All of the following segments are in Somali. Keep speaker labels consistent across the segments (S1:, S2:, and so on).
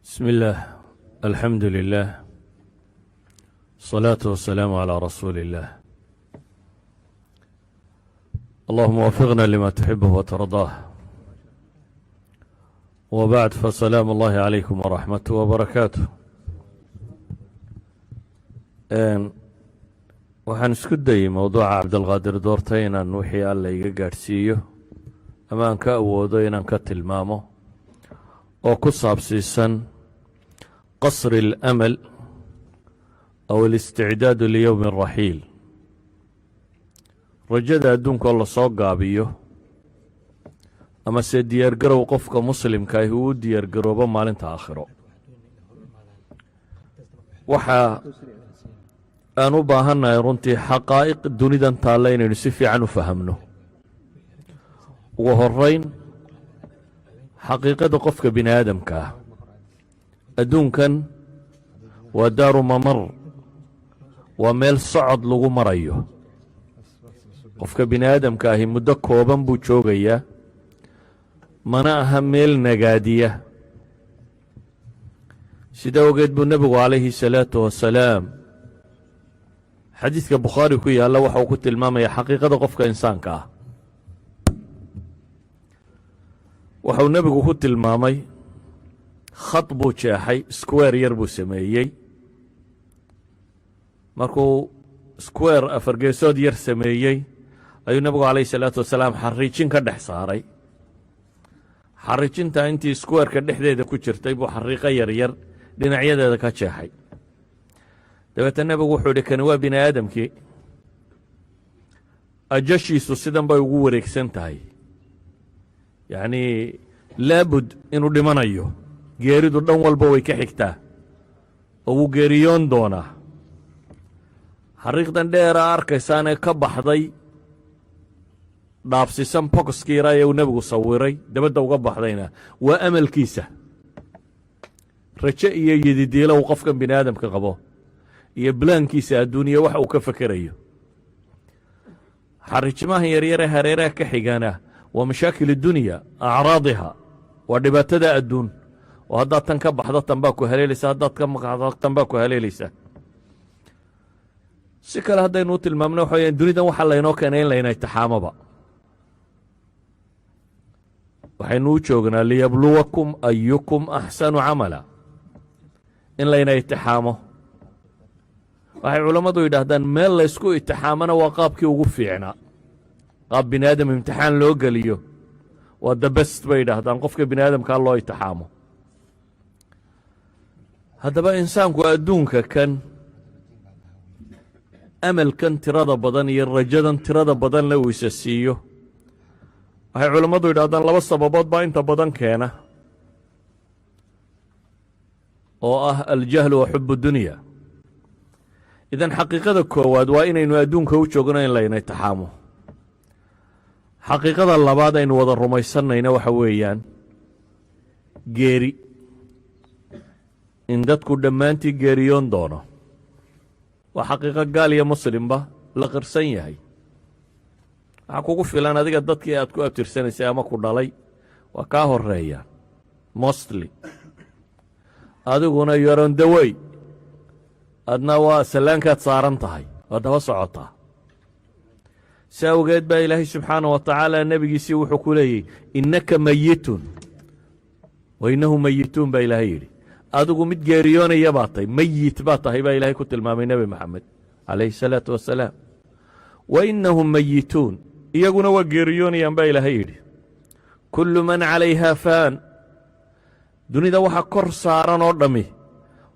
S1: بسم الله، الحمد لله، الصلاة والسلام على رسول الله. اللهم وفقنا لما تحبه وترضاه. وبعد، فسلام الله عليكم ورحمته وبركاته. Waxaan isku dayey mowduuca Cabdilqaadir doortay inaan wixii Alla iga gaadhsiiyo ama aan ka awoodo inaan ka tilmaamo, oo ku saabsiisan قصر الأمل أو الاستعداد ليوم الرحيل, rajada adduunka oo lasoo gaabiyo ama se diyaargarow qofka muslimka ahi uu u diyaargaroobo maalinta aakhiro. Waxa aan u baahannahay runtii xaqaa'iq dunidan taalla inaynu si fiican u fahamno. Ugu horeyn, xaqiiqada qofka bini aadamka ah, adduunkan waa دار ممر, waa meel socod lagu marayo. Qofka bini aadamka ahi muddo kooban buu joogayaa, mana aha meel nagaadiya. Sida ogeed buu nebigu calayhi salaatu wasalaam, xadiidka Bukhaari ku yaalla, waxa uu ku tilmaamaya xaqiiqada qofka insaanka ah. Waxau nebigu ku tilmaamay, khad buu jeexay, square yar buu sameeyey. Markuu square afargeesood yar sameeyey, ayuu nebigu calayhi salaatu wasalaam xariijin ka dhex saaray. Xariijinta intii squareka dhexdeeda ku jirtay buu xariiqo yaryar dhinacyadeeda ka jeexay. Dabeetna nebigu wuxuu yidhi, "Kani waa bini aadamkii, ajashiisu sidan bay ugu wareegsan tahay." Yacnii, laabud inuu dhimanayo, geeridu dhan walba way ka xigtaa oo wuu geeriyoon doonaa. Xariiqdan dheera arkaysaanee ka baxday, dhaafsisan boxkii yaraa ee uu nebigu sawiray, dabadda uga baxdayna, waa amalkiisa, rajo iyo yididiilo uu qofkan bini aadamka qabo iyo balaankiisa adduuniya, wax uu ka fekerayo. Xariijimahan yaryare hareeraha ka xigana waa مشاكل الدنيا أعراضها, waa dhibaatada adduun, oo haddaad tan ka baxdo tan baa ku haleelaysa, haddaad ka maqaxdo tan baa ku haleelaysa. Si kale haddaynu u tilmaamno, waxa weya dunidan waxaa laynoo keenay in layna itixaamoba. Waxaynu u joognaa ليبلوكم أيكم أحسن عملا, in layna itixaamo. Waxay culammadu yidhaahdaan, meel laysku itixaamona waa qaabkii ugu fiicnaa. Qaab bini aadam imtixaan loo geliyo waa the best, bay yidhaahdaan, qofka bini aadamkaa loo itixaamo. Haddaba insaanku adduunka kan amalkan tirada badan iyo rajadan tirada badan le uu isa siiyo, waxay culammadu yidhahdaan laba sababood baa inta badan keena, oo ah الجهل وحب الدنيا. إذن xaqiiqada koowaad waa inaynu adduunka u joogno in layna itixaamo. Xaqiiqada labaad aynu wada rumaysanayna waxa weeyaan geeri, in dadku dhammaantii geeriyoon doono. Waa xaqiiqo gaal iyo muslimba la qirsan yahay. Waxaa kugu filan adiga dadkii aad ku abtirsanaysay ama ku dhalay waa kaa horeeyaan mostly, adiguna you're on the way, adna waa sallaankaad saaran tahay, waa daba socotaa. Si awgeed baa Ilaahay subxaana wa tacaala nebigiisii wuxuu ku leeyey, "إنك ميت وإنهم ميتون," baa Ilaahay yidhi. Adigu mid geeriyoonaya baa tahay, meyit baa tahay baa Ilaahay ku tilmaamay Nebi Maxamed calayhi الsalaatu wasalaam. وإنهم ميتون, iyaguna waa geeriyoonayaan baa Ilaahay yidhi. كل من عليها فان, dunida waxa kor saaran oo dhammi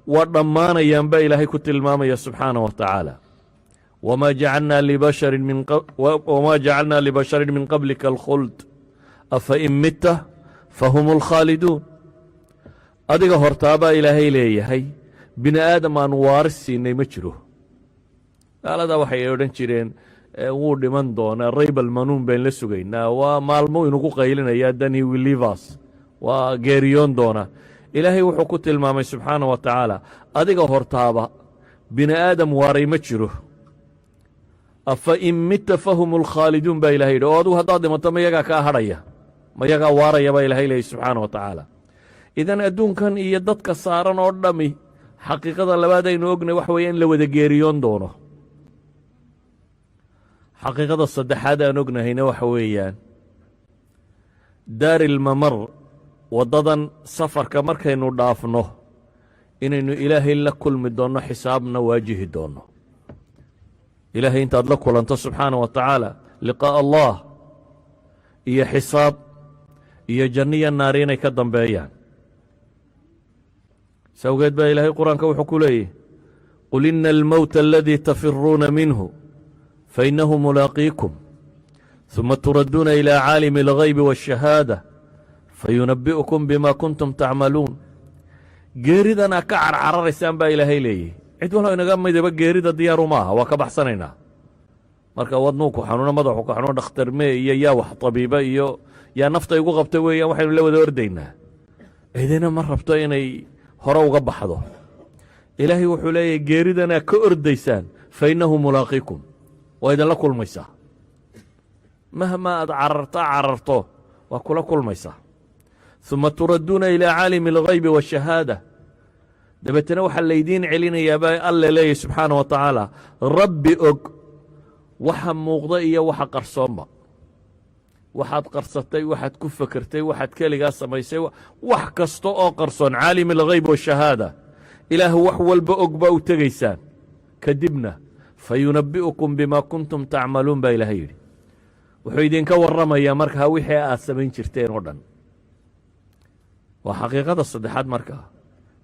S1: waa dhammaanayaan baa Ilaahay ku tilmaamaya subxaana wa tacaala. وما جعلنا لبشر من قبلك الخلد أفإن مت فهم الخالدون. Adiga hortaabaa Ilaahay leeyahay, bini aadam aan waaris siinay ma jiro. Gaaladaa waxay odhan jireen, wuu dhiman doonaa, ريب المنون bayn la sugaynaa, waa maalmo inugu qaylinayaa, then he will leave us, waa geeriyoon doonaa. Ilaahay wuxuu ku tilmaamay subxaana wa tacaala, adiga hortaaba bini aadam waaray ma jiro. أفإن مت فهم الخالدون baa Ilahay yidhi. Oo adigu haddaad dhimato, ma yagaa kaa hadhaya? Ma yagaa waaraya? Baa Ilahay leeyay subxaana wa tacaala. Idan adduunkan iyo dadka saaran oo dhammi, xaqiiqada labaad aynu ognay waxa weeye in la wada geeriyoon doono. Xaqiiqada saddexaad aan ognahayna waxa weeyaan daar ilmamar, waddadan safarka markaynu dhaafno, inaynu Ilaahay la kulmi doonno, xisaabna waajihi doonno. Ilaahay intaad la kulanto subxaana wa tacaala, liqaa'a Allah iyo xisaab iyo janno iyo naari inay ka dambeeyaan. Sawgeed baa Ilaahay Qur-aanka wuxuu ku leeyahy: قل إن الموت الذي تفرون منه فإنه ملاقيكم ثم تردون إلى عالم الغيب والشهادة فينبئكم بما كنتم تعملون. Geeridan aa ka carcararaysaan baa Ilaahay leeyahy, cid waloo inaga midaba geerida diyaaru maaha, waa ka baxsanaynaa. Marka wadnuu ku xanuuno, madaxu ku xanuuno, dhakhtarmee iyo yaa wax tabiiba iyo yaa nafta igu qabta weeyaan waxaynu la wada ordaynaa. Cidina ma rabto inay hore uga baxdo. Ilaahay wuxuu leeyahy: geeridanaa ka ordaysaan، فإنه ملاقيكم, waa idinla kulmaysaa. Mahma aad cararto cararto, waa kula kulmaysaa. ثم تردون إلى عالم الغيب والشهادة, dabeetana waxaa laydiin celinayaa baa Alle leeyahy subxaana wa tacaala, Rabbi og waxa muuqda iyo waxa qarsoonba, waxaad qarsatay, waxaad ku fekertay, waxaad keligaa samaysay, wax kasta oo qarsoon. عالم الغيب والشهادة, Ilaah wax walba og baa u tegaysaan. Kadibna فينبئكم بما كنتم تعملون baa Ilahay yidhi. Wuxuu idinka warramayaa markaa wixii aad samayn jirteen oo dhan. Waa xaqiiqada saddexaad. Markaa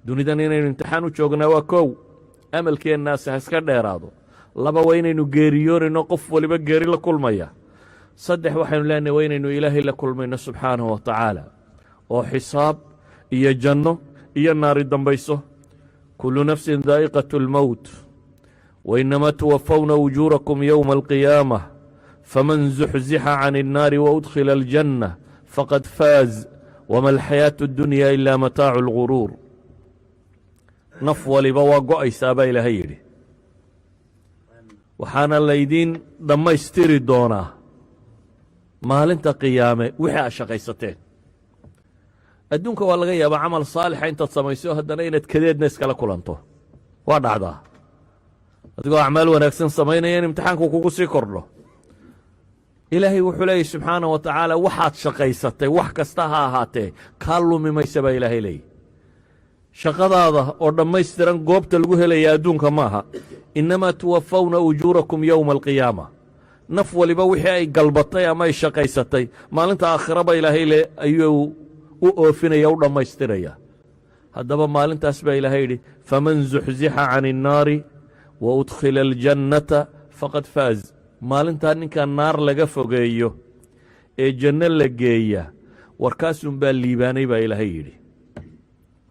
S1: dunidan inaynu imtixaan u joognaa waa kow, amalkeennaasi ha iska dheeraado. Laba, waa inaynu geeriyoonayno, qof waliba geeri la kulmaya. Saddex, waxaynu leenahay waa inaynu Ilaahay la kulmayno subxaanahu wa tacaala, oo xisaab iyo janno iyo naari dambayso. كل نفس ذائقة الموت وإنما توفون أجوركم يوم القيامة فمن زحزح عن النار وأدخل الجنة فقد فاز وما الحياة الدنيا إلا متاع الغرور. Naf waliba waa go'aysaa baa Ilaahay yidhi, waxaana laydiin dhammaystiri doonaa maalinta qiyaame wixii aad shaqaysateen. Adduunka waa laga yaabaa camal saalixa intaad samayso haddana inaad kadeedna iskala kulanto. Waa dhacdaa adigoo acmaal wanaagsan samaynaya in imtixaanku kugu sii kordho. Ilaahay wuxuu leeyay subxaana wa tacaala, waxaad shaqaysatay wax kasta ha ahaatee, kaa lumi maysa baa Ilaahay leeyahy. Shaqadaada oo dhammaystiran goobta lagu helaya adduunka maaha. إنما توفون أجوركم يوم القيامة, naf waliba wixii ay galbatay ama ay shaqaysatay maalinta aakhiraba Ilaahay le ayuu u oofinaya, u dhammaystiraya. Haddaba maalintaas baa Ilaahay yidhi: فمن زحزح عن النار وأدخل الجنة فقد فاز. Maalintaa ninka naar laga fogeeyo ee janno la geeya, warkaasunbaa liibaanay baa Ilaahay yidhi.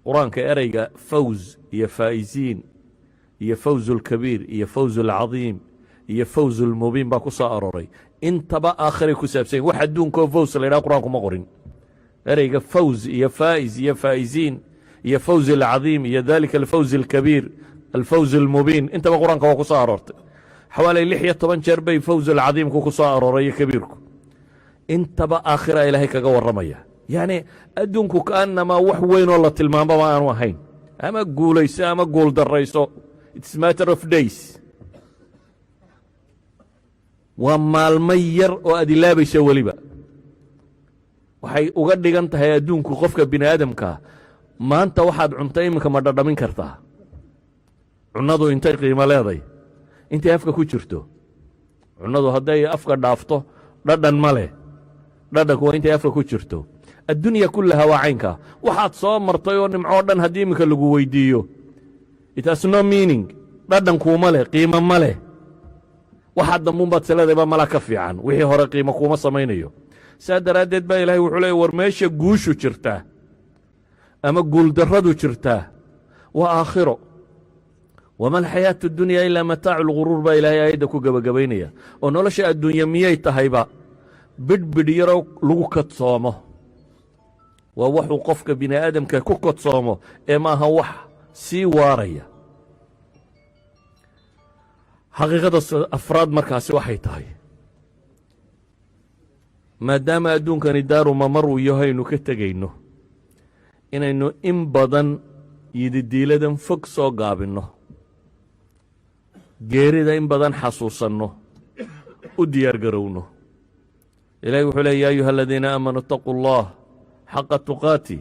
S1: Qur-aanka ereyga فوز iyo فائزين iyo فوز الكبير iyo فوز العظيم iyo فوز المبين baa ku soo arooray. Intaba aakhiray ku saabsanyin. Wax adduunkaoo فوز la yidhaha Qur-aanku ma qorin. Ereyga فوز iyo فائز iyo فائزين iyo فوز العظيم iyo ذلك الفوز الكبير، الفوز المبين, intaba Qur-aanka waa ku soo aroortay. Xawaalay 16 jeer bay فوز العظيم ku ku soo arooray iyo kabiirku. Intaba aakhira Ilaahay kaga warramaya. Yacni adduunku kaannamaa wax weyn oo la tilmaamaba aanu ahayn. Ama guulayso ama guul darrayso, it's matter of days, waa maalmo yar oo aad ilaabayso. Weliba waxay uga dhigan tahay adduunku qofka bini aadamkaa, maanta waxaad cuntay iminka ma dhadhamin kartaa. Cunnadu intay qiimo leeday intay afka ku jirto. Cunnadu hadday afka dhaafto dhadhan ma leh. Dhadhanku waa intay afka ku jirto. الدنيا كلها waa caynkaa. Waxaad soo martay oo nimcoo dhan haddii iminka lagu weydiiyo, it has no meaning, dhadhan kuuma leh, qiimo ma leh. Waxaa dambuunbaad saleedayba mala ka fiican, wixii hore qiimo kuuma samaynayo. Saa daraaddeed baa Ilahay wuxuu leey: war meesha guushu jirtaa ama guuldarradu jirtaa waa aakhiro. وما الحياة الدنيا إلا متاع الغرور baa Ilaahay aayadda ku gebagabaynaya. Oo nolosha adduunya miyay tahayba bidhbidh yaroo lagu kadsoomo? Waa waxuu qofka bini aadamka ku kadsoomo ee maaha wax sii waaraya. Xaqiiqada afraad markaasi waxay tahay, maadaama adduunkani daaru mamar uu yahaynu ka tegayno, Inaynu in badan yididiiladan fog soo gaabinno, geerida in badan xasuusanno, u diyaar garowno. Ilahi wuxuu leey: يا أيها الذين آمنوا اتقوا الله حق تقاته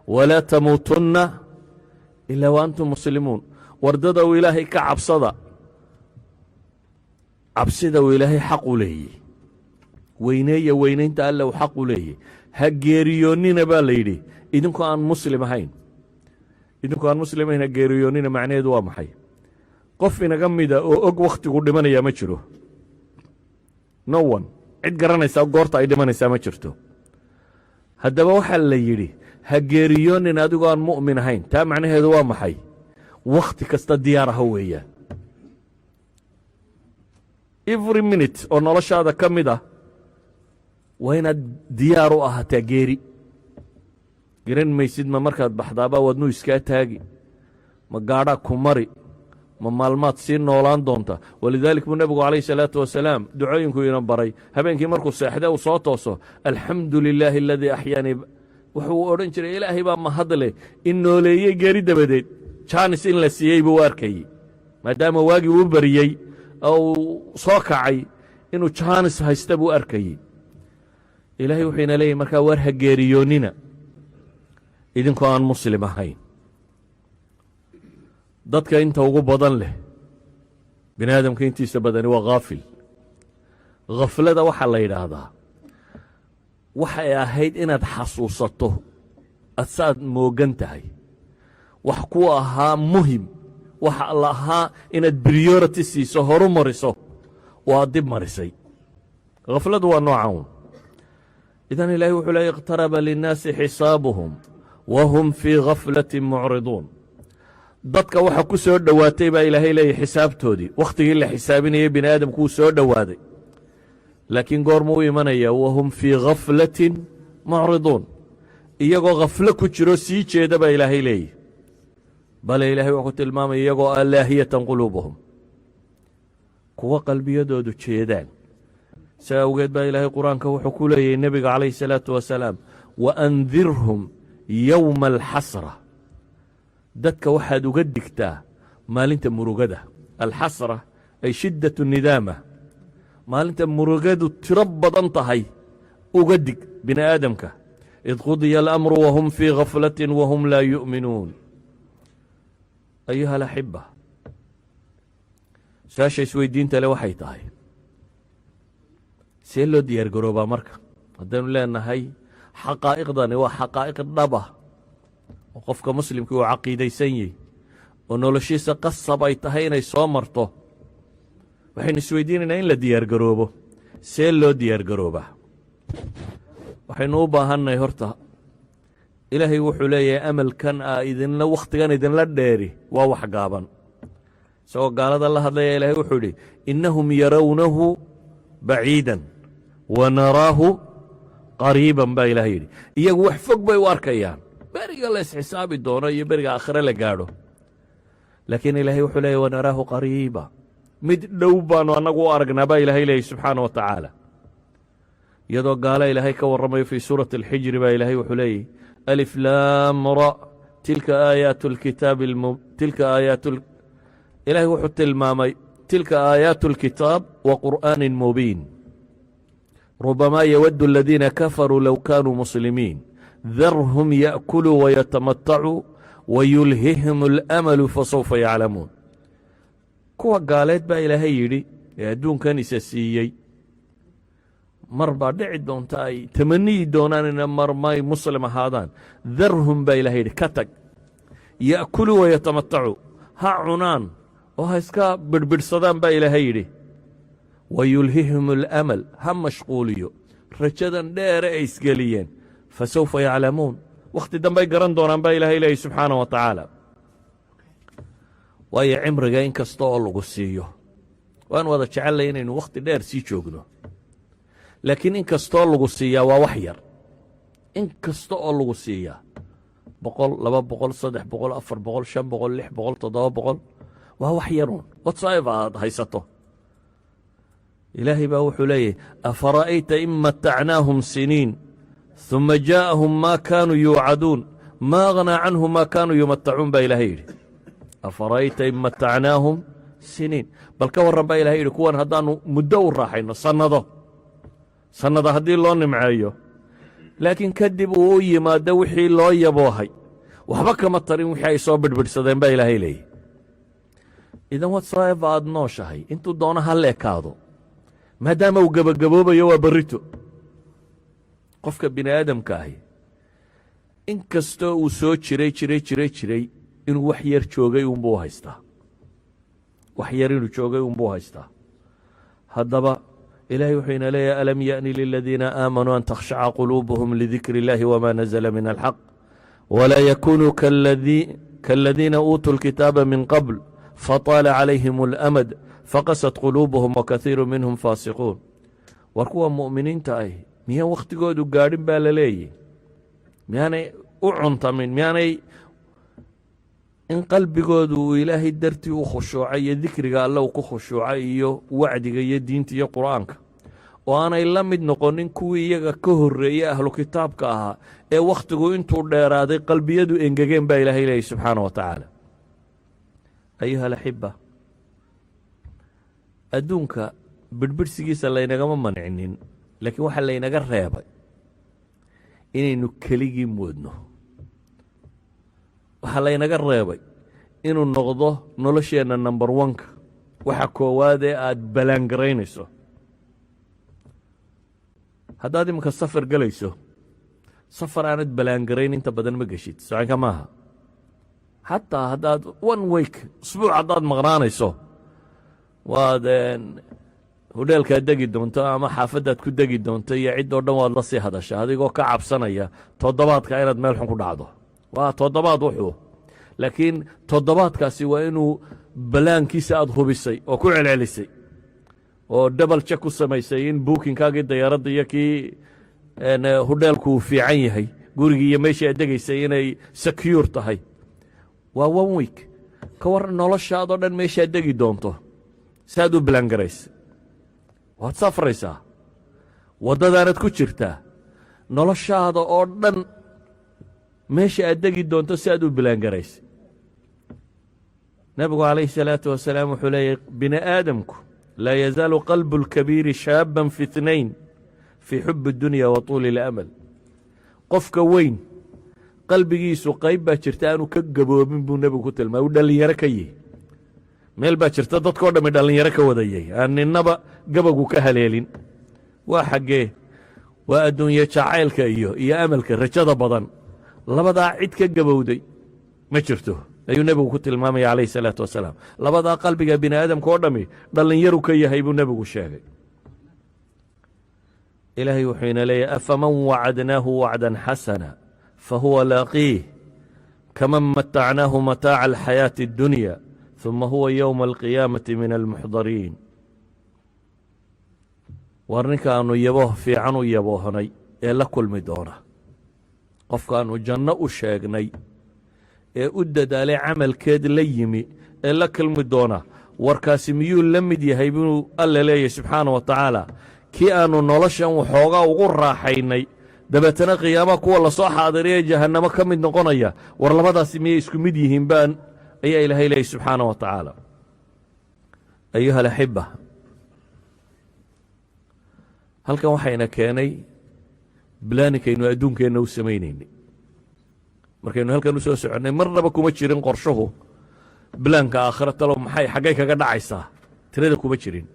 S1: ولا تموتن إلا وأنتم مسلمون. Wardada uu Ilaahay ka cabsada, cabsida uu Ilaahay xaq u leeyey, weyneeya weynaynta Alle uu xaq u leeyey. Ha geeriyoonnina, baa la yidhi, idinkoo aan muslim ahayn. Idinkoo aan muslim ahayn ha geeriyoonnina macnaheedu waa maxay? Qof inaga mida oo og wakhtigu dhimanaya ma jiro. No one, cid garanaysaa goorta ay dhimanaysaa ma jirto. Haddaba waxaa la yidhi: ha geeriyoonin adigoo aan mu'min ahayn. Taa macnaheedu waa maxay? Wakhti kasta diyaar aha weeyaan. Every minute oo noloshaada ka mid ah waa inaad diyaar u ahaataa geeri. Garan maysid, ma markaad baxdaabaa wadnuu iskaa taagi, ma gaadhaa ku mari, ma maalmaad sii noolaan doonta? ولذلك buu nebigu عليه الصلاة والسلام ducooyinku ina baray. Habeenkii markuu seexde uu soo tooso, "الحمد لله الذي أحياني", wuxuu odhan jiray: "Ilaahay baa mahadle in nooleeyey geeri dabadeed." Chance in la siiyey buu u arkayey, maadaama waagii uu bariyey oo uu soo kacay, inuu chance haysta buu arkayey. Ilaahay wuxuu ina leeyahy markaa: war ha geeriyoonnina idinkoo aan muslim ahayn. Dadka inta ugu badan leh, bini aadamka intiisa badani waa khaafil. Khaflada waxaa la yidhaahdaa waxay ahayd inaad xasuusato adsaad moogan tahay wax ku ahaa muhim, waxa la ahaa inaad priority siiso, horu mariso, oo aad dib marisay. Khafladu waa noocan un. إذن ilahi wuxuu leey: اقترب للناس حسابهم وهم في غفلة معرضون. Dadka waxa ku soo dhowaatay, baa Ilaahay leeyahy, xisaabtoodii. Wakhtigii la xisaabinayay bini aadamku wuu soo dhowaaday, laakiin goormuu u imanaya? وهم في غفلة معرضون, iyagoo khaflo ku jiro, sii jeeda, baa Ilaahay leeyahy. Bale ilahay wuxuu ku tilmaamaya iyagoo ah لاهية قلوبهم, kuwa qalbiyadoodu jeedaan. Si awgeed baa Ilaahay Qur-aanka wuxuu ku leeyahy nebiga عليه الصلاة والسلام: وأنذرهم يوم الحسرة. Dadka waxaad uga digtaa maalinta murugada. الحسرة أي شدة الندامة. Maalinta murugadu tiro badan tahay uga dig bini aadamka. إذ قضي الأمر وهم في غفلة وهم لا يؤمنون. أيها الأحبة, su-aasha isweydiinta le waxay tahay: see loo diyaar garoobaa? Marka haddaynu leenahay xaqaa'iqdani waa xaqaa'iq dhaba oo qofka muslimkii uu caqiidaysan yahy oo noloshiisa qasab ay tahay inay soo marto, waxaynu isweydiinaynaa in la diyaar garoobo. See loo diyaar garoobaa? Waxaynu u baahannahay horta, Ilaahay wuxuu leeyahay: amalkan a idinla wakhtigan idinla dheeri waa wax gaaban. Isagoo gaalada la hadlaya, Ilahay wuxuu idhi: إنهم يرونه بعيدا ونراه قريبا, baa Ilahay yidhi. Iyagu wax fog bay u arkayaan, beriga la isxisaabi doono iyo beriga aakhire la gaadho, laakiin Ilaahay wuxuu leeyahy: ونراه قريبا, mid dhow baanu annagu u aragnaa, baa Ilahay leeyay subxaana wa tacaala. Iyadoo gaalo Ilaahay ka warramayo fii suurati Alxijri baa Ilaahay wuxuu leeyahy: ألف لام را تلك آيات الكتاب. تلك آيات, Ilahay wuxuu tilmaamay: تلك آيات الكتاب وقرآن مبين. ربما يود الذين كفروا لو كانوا مسلمين. ذرهم يأكلوا ويتمتعوا ويلههم الأمل فسوف يعلمون. Kuwa gaaleed baa Ilaahay yidhi ee adduunkan isa siiyey, mar baa dhici doonta ay tamaniyi doonaan ina marmay muslim ahaadaan. ذرهم, baa Ilahay yidhi, ka tag. يأكلوا ويتمتعوا, ha cunaan oo ha iska bidhbidhsadaan, baa Ilaahay yidhi. ويلههم الأمل, ha mashquuliyo rajadan dheere ay isgeliyeen. فسوف يعلمون, wakhti dambay garan doonaan, baa Ilahay leeyay subxaana wa tacaala. Waayo, cimriga in kasta oo lagu siiyo, waan wada jecellay inaynu wakhti dheer sii joogno, laakiin in kastoo lagu siiyaa waa wax yar. In kasta oo lagu siiyaa, 100, 200, 300, 400, 500, 600, 700, waa wax yaruun whatsoever aad haysato. Ilaahay baa wuxuu leeyahy: أفرأيت إن متعناهم سنين ثم جاءهم ما كانوا يوعدون. ما أغنى عنهم ما كانوا يمتعون baa Ilaahay yidhi. أفرأيت إن متعناهم سنين, bal ka warran baa Ilahay yidhi, kuwan haddaannu muddo u raaxayno, sannado sannado haddii loo nimceeyo, laakiin kadib uu u yimaado wixii loo yaboohay, waxba kama tarin wixii ay soo bidhbidhsadeen baa Ilaahay leeyahy. Idan whatsoever aad nooshahay, intuu doono ha leekaado, maadaama uu gebagaboobayo, waa berrito. Qofka bini aadamka ahi in kastoo uu soo jiray jiray jiray jiray, inuu wax yar joogay uunbuu haystaa, wax yar inuu joogay uunbuu haystaa. Haddaba Ilahay wuxuu ina leeyahy: ألم يأن للذيina آamanuu أن تkhشhaca قuluubuهm لذikr الlahi وma نزla min الxaq وlaa yakunuu kاladiina uutuu الkitaaba min qabl faطaala calayhim الأmad faqasat quluubuhum وkahiiru minhum faasiquun. War kuwa mu'miniinta ah miyaan wakhtigoodu gaadhin baa la leeyahy? Miyaanay u cuntamin? Miyaanay in qalbigoodu uu Ilaahay dartii u khushuucay iyo dikriga Alle uu ku khushuucay iyo wacdiga iyo diinta iyo Qur'aanka, oo aanay la mid noqonin kuwii iyaga ka horreeyey, ahlu kitaabka ahaa, ee wakhtigu intuu dheeraaday qalbiyadu engegeen baa Ilaahay leeyay subxaana wa tacaala? أيها الأحبة, adduunka bidhbidhsigiisa laynagama mancinin, laakiin waxaa laynaga reebay inaynu keligii moodno. Waxaa laynaga reebay inuu noqdo nolosheenna number one-ka, waxa koowaadee aad ballaangaraynayso. Haddaad iminka safar gelayso, safar aanad ballaangarayn inta badan ma geshid, socinka maaha. Xataa haddaad one week, usbuuc haddaad maqnaanayso, waad hodheelkaad degi doonto ama xaafaddaad ku degi doonto iyo ciddoo dhan waad la sii hadasha, adigoo ka cabsanaya toddobaadka inaad meel xun ku dhacdo. Waa toddobaad wuxuu, laakiin toddobaadkaasi waa inuu plan-kiisa aad hubisay oo ku celcelisay oo double check ku samaysay in booking-kaagii dayaaradda iyo kii hodheelku uu fiican yahay, gurigii iyo meeshii aad degaysay inay secure tahay. Waa one week. Ka waran noloshaadoo dhan meeshaad degi doonto saaad u plan-garaysa? Waad safraysaa, waddadaanad ku jirtaa, noloshaada oo dhan meesha aad degi doonto si aad u plan-garaysa? Nebigu calayhi salaatu wasalaam wuxuu leeyahy, bini aadamku لا يزال قلب الكبير شابا في اثنين، في حب الدنيا وطول الأمل. Qofka weyn qalbigiisu qayb baa jirta aanu ka gaboobin buu nebigu ku tilmaamay, uu dhallinyaro ka yihi. Meel baa jirta dadkao dhammi dhallinyaro ka wadayay, aan ninnaba gabagu ka haleelin. Waa xaggee? Waa adduunye jacaylka iyo amalka, rajada badan. Labadaa cid ka gabowday ma jirto ayuu nebigu ku tilmaamaya calayhi salaatu wasalaam. Labadaa qalbiga bini aadamka oo dhammi dhallinyaru ka yahay buu nebigu sheegay. Ilaahay wuxuu ina leeyahy: أفمن وعدناه وعدا حسنا فهو لاقيه كمن متعناه متاع الحياة الدنيا ثم هو يوم القيامة من المحضرين. War ninkaanu yabooh fiican u yaboohnay ee la kulmi doona, qofkaanu janno u sheegnay ee u dadaalay, camalkeed la yimi, ee la kulmi doona, warkaasi miyuu la mid yahay buu Alle leeyahy subxaana wa tacaala, kii aannu noloshan waxoogaa ugu raaxaynay, dabeetana qiyaamaha kuwa lasoo xaadiriya jahannamo ka mid noqonaya? War labadaasi miyay isku mid yihiin baan ayaa Ilaahay leeyay subxaana wa tacaala? أيها الأحبة, halkan waxayna keenay planning-kaynu adduunkeenna u samaynaynay. Markaynu halkan u soo soconnay, marnaba kuma jirin qorshuhu plan-ka aakhira. Talow maxay, xaggay kaga dhacaysaa? Tirada kuma jirin.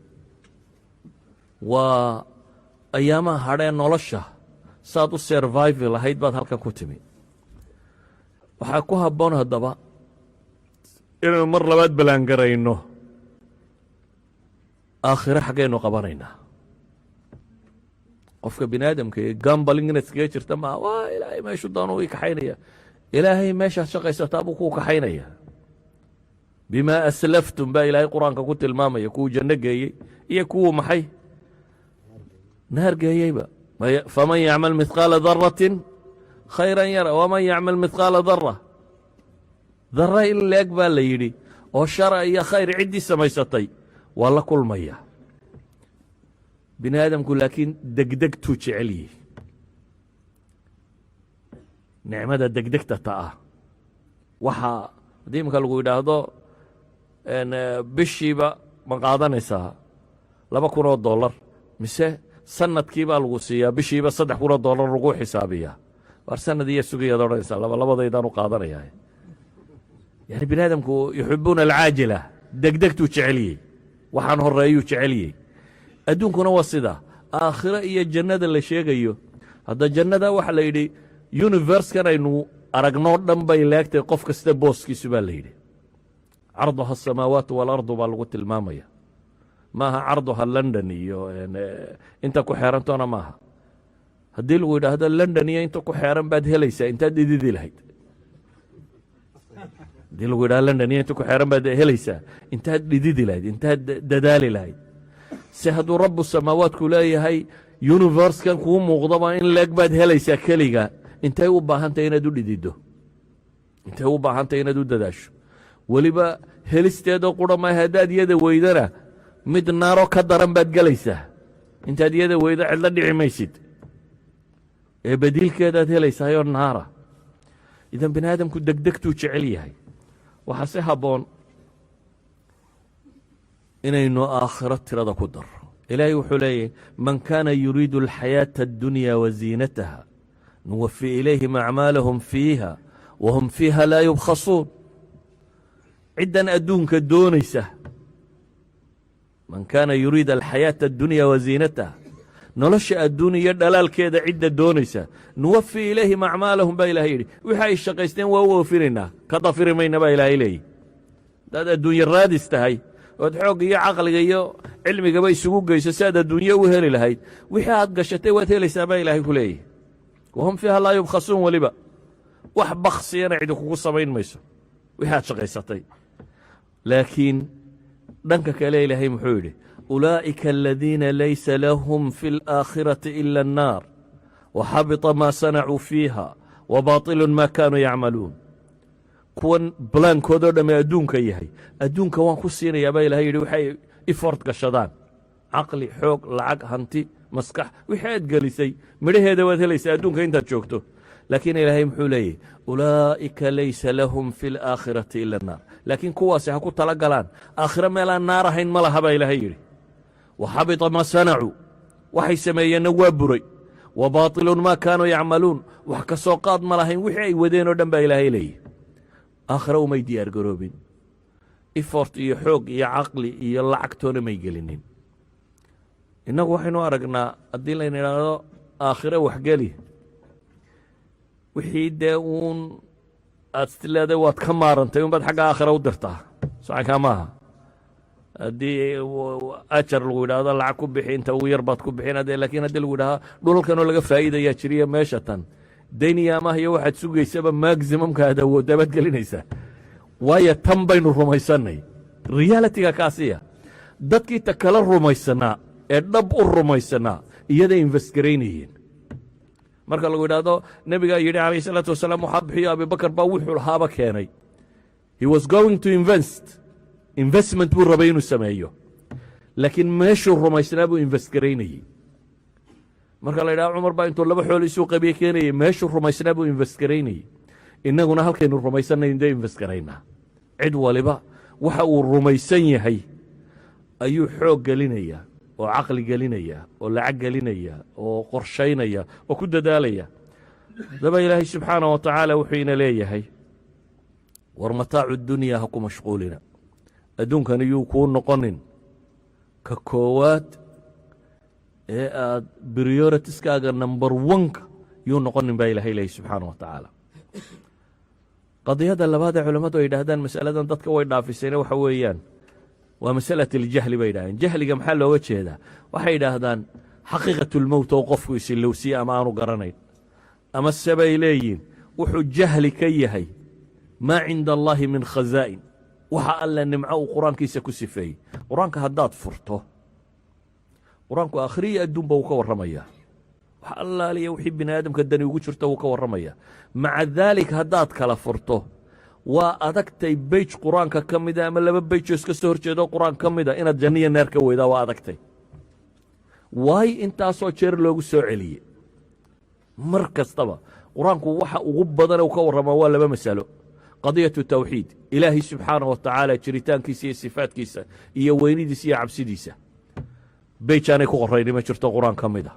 S1: Waa ayaamaha hadhee nolosha saad u survive lahayd baad halkan ku timi. Waxaa ku habboon haddaba inaynu mar labaad plan-garayno aakhiro xaggaynu qabanaynaa. Qofka bini aadamka ee gambling inaad iskaga jirta maa. Waa Ilaahay meeshuu doonu ii kaxaynaya. Ilaahay meeshaad shaqaysataa buu kuu kaxaynaya. بما أسلفتم baa Ilaahay Qur-aanka ku tilmaamaya kuwuu janno geeyey iyo kuwuu maxay naar geeyeyba. فمن يعمل مثقال ذرة خيرا يره ومن يعمل مثقال ذرة, dara in leeg baa la yidhi oo shara iyo khayr ciddii samaysatay waa la kulmaya. Bini aadamku laakiin degdegtuu jecel yihi. Nicmada degdegta ta ah, waxaa haddii iminka lagu yidhaahdo bishiiba ma qaadanaysaa $2,000 mise sanadkiibaa lagu siiyaa bishiiba $3,000 lagu xisaabiyaa? Waar sanad iyo sugayaad odhanaysaa, laba labadaydaan u qaadanaya. Yani bini aadamku يحبون العاجلة, degdegtuu jeceliyey, waxaan horeeyuu jeceliyey. Adduunkuna waa sidaa. Aakhiro iyo jannada la sheegayo hadda, jannada waxaa la yidhi universekan aynu aragnoo dhan bay leegtay qof kasta booskiisu baa la yidhi. عرضها السماوات والأرض baa lagu tilmaamaya. Maaha عرضها London iyo inta ku xeerantoona maaha. Haddii lagu yidhaahdo London iyo inta ku xeeran baad helaysaa, intaad dhididi lahayd? Haddii lagu yidhahdo London iyo inta ku xeeran baad helaysaa, intaad dhididi lahayd, intaad dadaali lahayd? Se hadduu رب السماوات ku leeyahay universekan kuu muuqdaba in leeg baad helaysaa keliga, intay u baahantahay inaad u dhidido? Intay u baahantahay inaad u dadaasho? Weliba helisteedoo qura maaha, haddaad iyada weydana mid naaro ka daran baad gelaysaa. Intaad iyada weydo cidlo dhici maysid ee badiilkeedaad helaysaayoo naara. Idan bini aadamku degdegtuu jecel yahay. Waxaa si habboon inaynu aakhiro tirada ku darro. Ilaahay wuxuu leeyahy: من كان يريد الحياة الدنيا وزينتها نوف إليهم أعمالهم فيها وهم فيها لا يبخسون. Ciddan adduunka doonaysa, من كان يريد الحياة الدنيا وزينتها, nolosha adduun iyo dhalaalkeeda cidda doonaysa, نوف إليهم أعمالهم baa ilahay yidhi. Wixii ay shaqaysteen waa u oofinaynaa, ka dafiri mayna baa ilaahay leeyihi. Haddaad adduunye raadis tahay ood xoog iyo caqliga iyo cilmigaba isugu geyso si aad adduunye u heli lahayd, wixii aad gashatay waad helaysaa baa ilaahay ku leeyahy. وهم فيها لا يبخسون, weliba wax baksiyana cidi kugu samayn mayso wixii aad shaqaysatay. Laakiin dhanka kale ilaahay muxuu yidhi? أولئك الذين ليس لهم في الآخرة إلا النار وحبط ما صنعوا فيها وباطل ما كانوا يعملون. Kuwan balaankoodoo dhamme adduunka yahay, adduunka waan ku siinayaa baa ilahay yidhi waxay effort gashadaan, caqli, xoog, lacag, hanti, maskax, wixii aad gelisay midhaheeda waad helaysaa adduunka intaad joogto. Laakiin ilaahay muxuu leeyahy? أولئك ليس لهم في الآخرة إلا النار. Laakiin kuwaasi ha ku tala galaan, aakhiro meelaan naar ahayn ma laha baa ilaahay yidhi. وحبط ما صنعوا, waxay sameeyeenna waa buray. وباطل ما كانوا يعملون, wax ka soo qaad ma lahayn wixii ay wadeen oo dhan baa ilaahay leeyahy. Aakhiro umay diyaar garoobin, effort iyo xoog iyo caqli iyo lacagtoona may gelinin. Innagu waxaynu aragnaa haddii layna idhaahdo aakhiro waxgeli, wixii dee uun aad is leedahay waad ka maarantay unbaad xagga aakhira u dirtaa. Socankaa maaha. Haddii ajar lagu yidhaahdo lacag ku bixi, inta ugu yar baad ku bixin. Lakin haddii lagu yidhahdo dhulalkanoo laga faa'iidayaa jiriya, meesha tan dayn iyo amaah iyo waxaad sugaysaba maximumka aad awooddaa baad gelinaysaa. Waayo, tan baynu rumaysannay, realityga kaasiya. Dadkii ta kala rumaysanaa ee dhab u rumaysanaa iyada invest garaynayeen. Marka lagu yidhaahdo nebigaa yidhi calayh isalaatu wasalaam waxaa bixiyo, Abibakar baa wuxuu lahaaba keenay. He was going to invest, investment buu rabay inuu sameeyo, laakiin meeshuu rumaysnaa buu invest garaynayey. Marka la yidhaha Cumar baa intuu laba xool isuu qabiye keenayey, meeshuu rumaysnaa buu invest garaynayey. Innaguna halkaynu rumaysanay dee invest garaynaa. Cid waliba waxa uu rumaysan yahay ayuu xoog gelinaya oo caqli gelinaya oo lacag gelinaya oo qorshaynaya oo ku dadaalaya. Daba ilaahay subxaanah wa tacaala wuxuu ina leeyahay: war متاع الدنيا ha ku mashquulina, adduunkan iyuu kuu noqonin ka koowaad ee aad prioritieskaaga number oneka yuu noqonin baa ilahay leeyahy subxaana wa tacaala. Qadiyadda labaad ee culammadu ay yidhahdaan masaladan dadka way dhaafisayna waxa weeyaan waa مسألة الجهل bay yidhahdeen. Jahliga maxaa looga jeedaa? Waxay yidhaahdaan حقيقة الموت oo qofku isilowsiye ama aanu garanayn, ama se bay leeyihin wuxuu jahli ka yahay ما عند الله من خزائن, waxa alle nimco uu qur-aankiisa ku sifeeyey. Qur-aanka haddaad furto, qur-aanku akhriya adduunba wuu ka warramayaa. Wax allaaliya wixii bini aadamka dani ugu jirto wuu ka warramaya. مع ذلك haddaad kala furto, waa adagtay page qur-aanka ka mida ama laba page oo iska soo hor jeedo qur-aan ka mida inaad janniya naar ka weydaa. Waa adagtay. Waayo, intaasoo jeer loogu soo celiyey mar kastaba Qur-aanku waxa ugu badan uu ka warramaa waa laba masalo: قضية التوحيد, Ilaahay subxaanaه wa tacaala jiritaankiisa iyo sifaadkiisa iyo weynidiisa iyo cabsidiisa. Page aanay ku qorayni ma jirto Qur-aan ka mid a.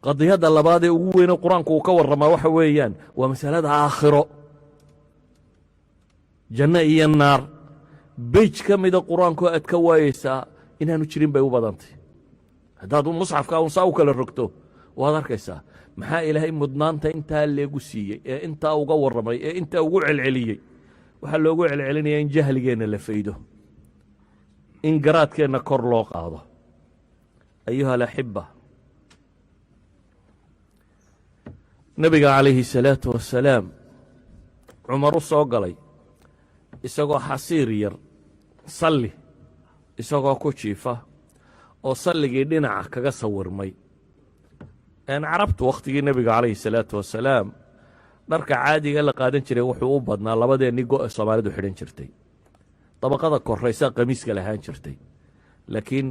S1: Qadiyadda labaad ee ugu weyne Qur-aanku uu ka warramaa waxa weeyaan waa masalada aakhiro, janno iyo naar. Page ka mida Qur-aankoo aad ka waayeysaa inaanu jirin bay u badantay. Haddaad musxafka un saa u kala rogto, waad arkaysaa. Maxaa Ilaahay mudnaanta intaa leegu siiyey ee intaa uga warramay ee intaa ugu celceliyey? Waxaa loogu celcelinaya in jahligeenna la faydo, in garaadkeenna kor loo qaado. أيها الأحبة, Nebiga calayhi الsalaatu wasalaam Cumar u soo galay isagoo xasiir yar, salli isagoo ku jiifa oo salligii dhinaca kaga sawirmay. Carabtu wakhtigii Nebiga calayhi salaatu wasalaam dharka caadiga la qaadan jiray wuxuu u badnaa labadeenni go' Soomaalidu xidhan jirtay. Dabaqada koraysa qamiiska lahaan jirtay, laakiin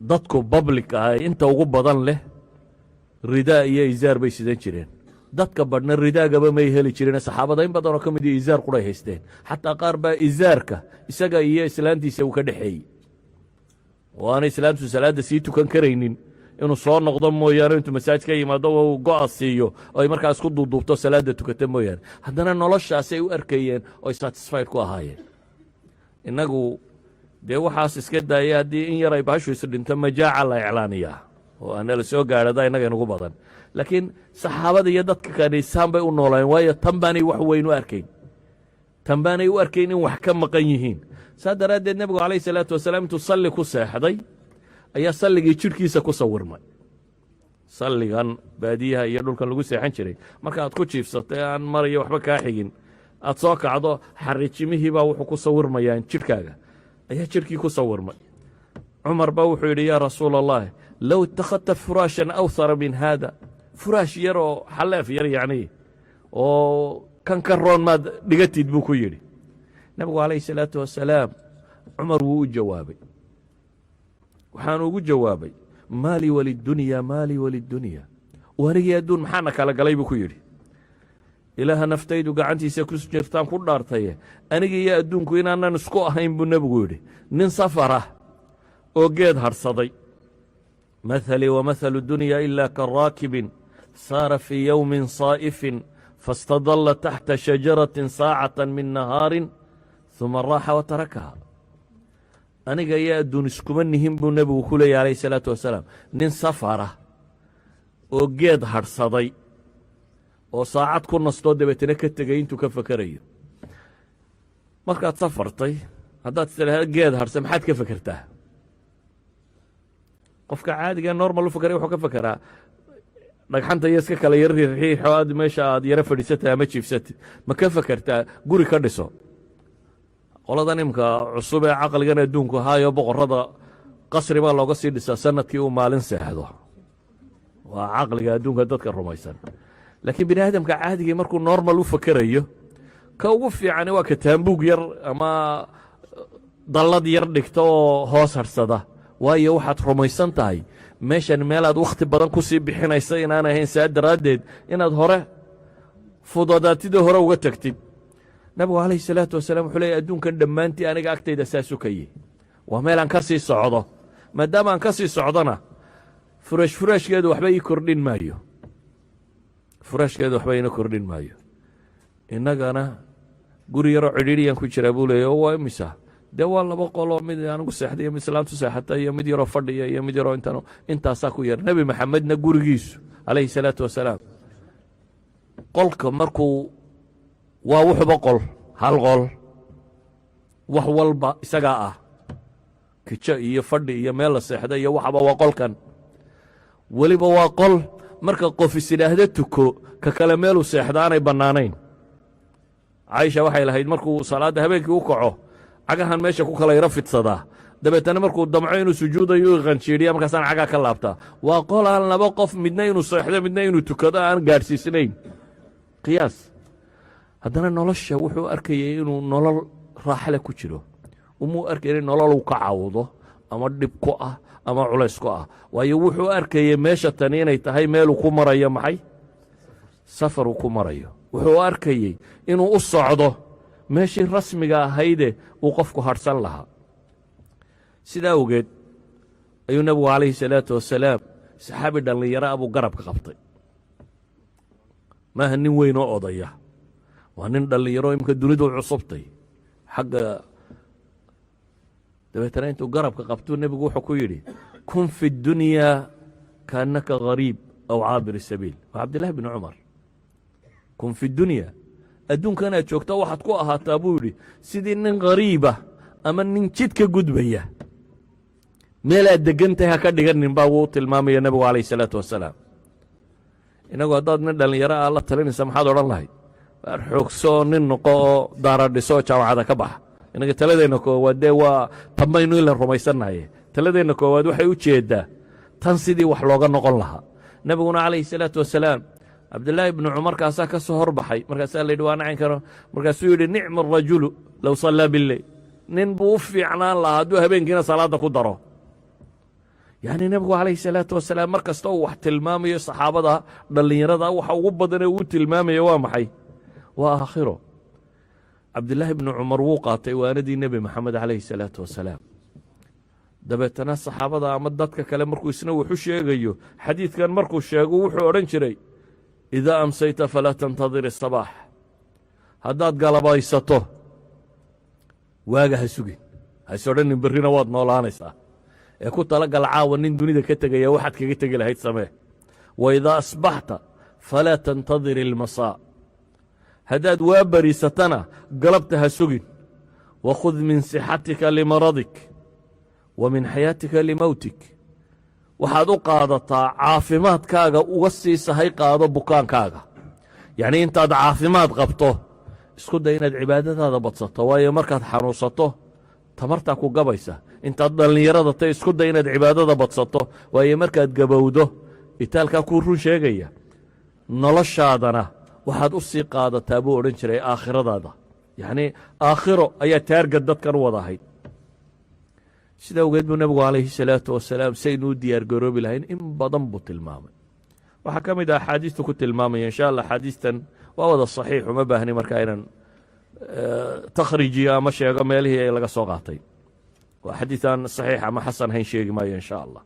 S1: dadku public ah inta ugu badan leh ridaa iyo izaar bay sidan jireen. Dadka badhna ridaagaba may heli jireen. Saxaabada in badanoo ka mid iyo izaar quray haysteen. Xataa qaar baa izaarka isaga iyo islaantiisa uu ka dhexeeyey oo aanay islaantu salaadda sii tukan karaynin, inuu soo noqdo mooyaane, intuu masaajid ka yimaado uu go'a siiyo oo ay markaa isku duuduubto, salaadda tukata mooyaane. Haddana noloshaasay u arkayeen oo ay satisfied ku ahaayeen. Innagu dee waxaas iska daaya, haddii in yar ay baashu is dhinto, majaaca la iclaaniyaa oo aana la soo gaadhada innaga inugu badan. Laakiin saxaabada iyo dadka kaniisaan bay u noolayeen, waayo tan baanay wax weyn u arkayn, tan baanay u arkayn in wax ka maqan yihiin. Saa daraaddeed Nebigu calayhi salaatu wasalaam intuu salli ku seexday ayaa salligii jidhkiisa ku sawirmay. Salligan baadiyaha iyo dhulkan lagu seexan jiray, marka aad ku jiifsato ee aan marayo waxba kaa xigin, aad soo kacdo, xariijimihii baa wuxuu ku sawirmayaan jidhkaaga, ayaa jidhkii ku sawirmay. Cumar baa wuxuu yidhi: "يا رسول الله, لو اتخذت فراشا أوثر من هذا." Furaash yar oo xaleef yar, yacni oo kan ka roon maad dhigatid, buu ku yidhi. Nebigu calayhi salaatu wasalaam Cumar wuu u jawaabay. Waxaanu ugu jawaabay: "ما لي وللدنيا, ما لي وللدنيا." Anigii adduun maxaana kala galay, buu ku yidhi. Ilaaha naftaydu gacantiisa ku jirtaan ku dhaartaye, aniga iyo adduunku inaanan isku ahayn, buu Nebigu yidhi, nin safarah oo geed hadhsaday. "مثلي ومثل الدنيا إلا كراكب سار في يوم صائف فاستظل تحت شجرة ساعة من نهار ثم راح وتركها." Aniga iyo adduun iskuma nihin, buu Nebigu ku leeyahy alayh salaatu wasalaam, nin safarah oo geed hadhsaday oo saacad ku nastoo dabeetana ka tegay intuu ka fakerayo. Markaad safartay, haddaad istiraahdo geed hadhsa, maxaad ka fekertaa? Qofka caadiga normal u fakeray wuxuu ka fekeraa dhagxanta iyo iska kala yar riixo, aad meesha aad yaro fadhiisatay ama jiifsatid. Ma ka fekertaa guri ka dhiso? Qoladan imka cusub ee caqligan adduunku haayo, boqorrada qasri baa looga sii dhisaa sanadkii uu maalin seexdo. Waa caqliga adduunka dadka rumaysan. Laakiin bini aadamka caadigii markuu normal u fakerayo, ka ugu fiicani waa ka taambuug yar ama dallad yar dhigta oo hoos hadhsada, waayo waxaad rumaysan tahay meeshan meelaad wakhti badan ku sii bixinaysa inaan ahayn. Saa daraaddeed inaad hore fudadaatida hore uga tagtid. Nabigu calayhi salaatu wasalaam wuxuu leeyay: adduunkan dhammaantii aniga agtayda saa sukayey, waa meel aan ka sii socdo. Maadaama aan ka sii socdona, furash furaashkeedu waxba ii kordhin maayo, furaashkeedu waxba iina kordhin maayo. Innagana guri yaroo cidhiidhiyan ku jiraa, buu leeya. Oo waa imisa? Dee waa laba qoloo, mid anigu seexday iyo mid islaantu seexata iyo mid yaroo fadhiya iyo mid yaroo intan intaasaa ku yar. Nebi Maxamedna gurigiisu calayhi salaatu wasalaam qolka markuu waa wuxuba qol, hal qol, wax walba isagaa ah, kijo iyo fadhi iyo meel la seexda iyo waxba waa qolkan. Weliba waa qol marka qof is idhaahdo tuko, ka kale meeluu seexda aanay bannaanayn. Caaisha waxay lahayd, markuu salaadda habeenkii u kaco, cagahan meesha ku kala yaro fidsadaa, dabeetana markuu damco inuu sujuudayo qanjiidhiya, markaasaan cagaa ka laabtaa. Waa qol aan laba qof midna inuu seexdo, midna inuu tukado aan gaadhsiisnayn qiyaas. Haddana nolosha wuxuu arkayay inuu nolol raaxale ku jiro. Umuu arkayay nolol uu ka cawdo ama dhib ku ah ama culays ku ah, waayo wuxuu arkayay meesha tani inay tahay meeluu ku marayo maxay. Safar uu ku marayo wuxuu u arkayey inuu u socdo meeshii rasmiga ahayde uu qofku hadhsan lahaa. Sidaa awgeed ayuu nebigu calayhi salaatu wasalaam saxaabi dhallinyaro a buu garabka qabtay. Maaha nin weyn oo odaya, waa nin dhallinyaro imika dunidu cusubtay xagga. Dabeetana intuu garabka qabtuu nebigu wuxuu ku yidhi: "كن في الدنيا كأنك غريب أو عابر سبيل." Waa Cabdillahi bni Cumar. "كن في الدنيا", adduunkan aad joogto waxaad ku ahaataa, buu yidhi, sidii nin khariiba ama nin jidka gudbaya. Meelaad degan tahay ha ka dhiganin, baa wuu tilmaamaya nebigu calayh isalaatu wasalaam. Inagu haddaad nin dhallinyaro ah la talinaysa, maxaad odhan lahayd? Waar xoogsoo, nin noqo oo daara dhiso oo jaamacada ka baxa. Inaga taladeenna koowaad dee waa tamaynu ilan rumaysannaye. Taladeenna koowaad waxay u jeeddaa tan sidii wax looga noqon lahaa. Nebiguna calayhi salaatu wasalaam Cabdillaahi ibnu Cumar kaasaa ka soo horbaxay. Markaasaa la yidhi: "Waa nacin karo." Markaasuu yidhi: "نعم الرجل لو صلى بالليل." Nin buu u fiicnaan lahaa hadduu habeenkiina salaadda ku daro. Yacni nebigu calayhi salaatu wasalaam mar kasta uu wax tilmaamayo saxaabada dhallinyarada, waxa ugu badanee uu tilmaamayo waa maxay? Waa aakhiro. Cabdillaahi bnu Cumar wuu qaatay waanadii Nebi Maxamed calayhi salaatu wasalaam. Dabeetana saxaabada ama dadka kale markuu isna wuxu sheegayo, xadiidkan markuu sheego, wuxuu odhan jiray: "إذا أمسيت فلا تنتظر الصباح." Haddaad galabaysato, waaga ha sugin, hays odhanin berrina waad noolaanaysaa, ee ku talagal caawa nin dunida ka tegaya waxaad kaga tegi lahayd samee. "وإذا أصبحت فلا تنتظر المساء." Haddaad waa bariisatana, galabta ha sugin. "وخذ من صحتك لمرضك ومن حياتك لموتك." Waxaad u qaadataa caafimaadkaaga, uga sii sahay qaado bukaankaaga. Yacnii intaad caafimaad qabto, isku day inaad cibaadadaada badsato, waayo markaad xanuunsato tamartaa ku gabaysa. Intaad dhallinyarada tay, isku day inaad cibaadada badsato, waayo markaad gabowdo itaalkaa kuu run sheegaya. Noloshaadana waxaad u sii qaadataa, buu odhan jiray, aakhiradaada. Yacnii aakhiro ayaa target dadkan u wada ahayd. Sida awgeed buu nebigu calayhi salaatu wasalaam saynu u diyaar garoobi lahayn in badan buu tilmaamay. Waxaa ka mid ah axaadiistu ku tilmaamaya, insha Allah axaadiistan waa wada saxiix, uma baahni markaa inaan takhriijiyo ama sheego meelihii laga soo qaatay. Waa xadiis aan saxiix ama xasan hayn sheegi maayo, insha Allah.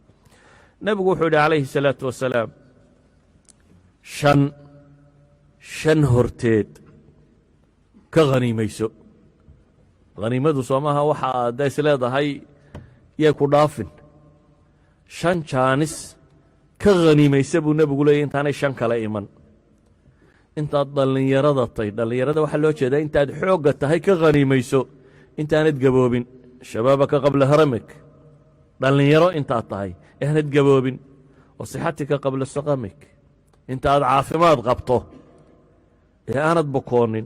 S1: Nebigu wuxuu yidhi calayhi salaatu wasalaam: Shan horteed ka khaniimayso." Khaniimadu soo maaha waxa aad is leedahay yay ku dhaafin. Shan jaanis ka khaniimaysa, buu nebigu leeyay, intaanay shan kale iman. Intaad dhallinyarada tay, dhallinyarada waxaa loo jeedaa intaad xoogga tahay, ka khaniimayso intaanad gaboobin. "شبابك قبل هرمك", dhallinyaro intaad tahay aanad gaboobin. "وصحتك قبل سقمك", intaad caafimaad qabto ee aanad bukoonin.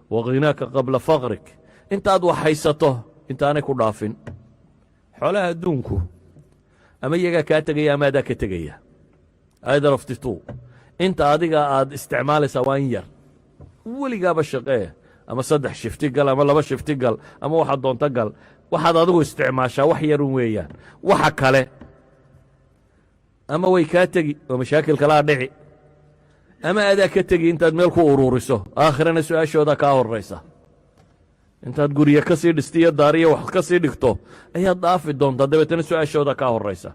S1: "وغناك قبل فقرك", intaad wax haysato intaanay ku dhaafin. Xoolaha adduunku ama iyagaa kaa tegaya ama adaa ka tegaya, either of the two. Inta adiga aad isticmaalaysaa waa in yar. Weligaaba shaqee, ama saddex shifti gal ama laba shifti gal ama waxaad doonto gal, waxaad adigu isticmaashaa wax yarun weeyaan. Waxa kale ama way kaa tegi oo mashaakil kalaa dhici, ama adaa ka tegi intaad meel ku uruuriso. Aakhirana su-aashooda kaa horaysa. Intaad guryo ka sii dhistiyo daariyo wax ka sii dhigto ayaad dhaafi doontaa, dabeetana su-aashooda kaa horaysa.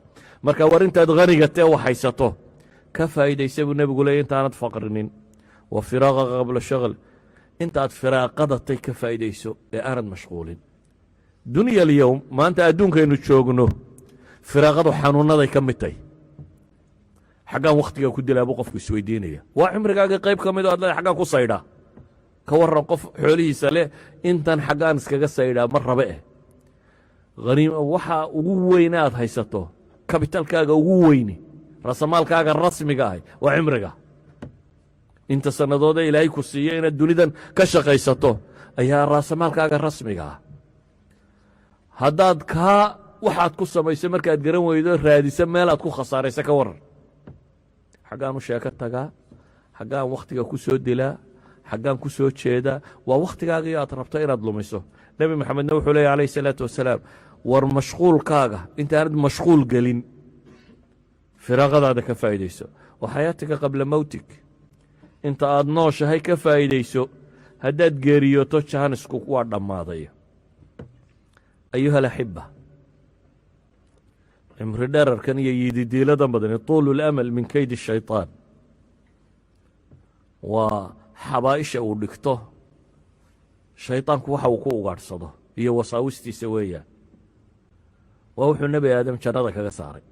S1: Marka war intaad khaniga tee wax haysato ka faa'iidaysa, buu nebigu leeyay, intaanad faqrinin. "وفراغك قبل شغل", intaad firaaqadatay ka faa'iidayso ee aanad mashquulin. دنيا اليوم, maanta adduunkaynu joogno, firaaqadu xanuunnaday ka mid tahy. Xaggaan wakhtiga ku dilaa, buu qofku isweydiinaya. Waa cimrigaaga qayb ka mid o ad leedahay xaggaan ku saydhaa. Ka warran qof xoolihiisa leh, intan xaggaan iskaga saydhaa ma rabe eh. Waxa ugu weyne aad haysato, capitalkaaga ugu weyni, rasamaalkaaga rasmiga ahi waa cimriga. Inta sannadoodee Ilaahay ku siiyo inaad dunidan ka shaqaysato ayaa raasamaalkaaga rasmiga ah. Haddaad kaa waxaad ku samayso markaad garan weydo, raadisa meelaad ku khasaaraysa. Ka waran xaggaan u sheeko tagaa, xaggaan wakhtiga ku soo dilaa, xaggaan ku soo jeedaa? Waa wakhtigaagii aad rabto inaad lumiso. Nebi Maxamedna wuxuu leeya alayh isalaatu wasalaam: war mashquulkaaga intaanad mashquul gelin, firaaqadaada ka faa'iidayso. "وحياتك قبل موتك", Inta aad nooshahay ka faa'iidayso. Haddaad geeriyooto, jaanisku waa dhammaaday. أيها الأحبة، cimri dherarkan iyo yididiiladan badani، طول الأمل من كيد الشيطان، waa xabaa'isha uu dhigto shaydaanku, waxa uu ku ugaadhsado iyo wasaawistiisa weeyaan. Waa wuxuu Nebi Aadam jannada kaga saaray.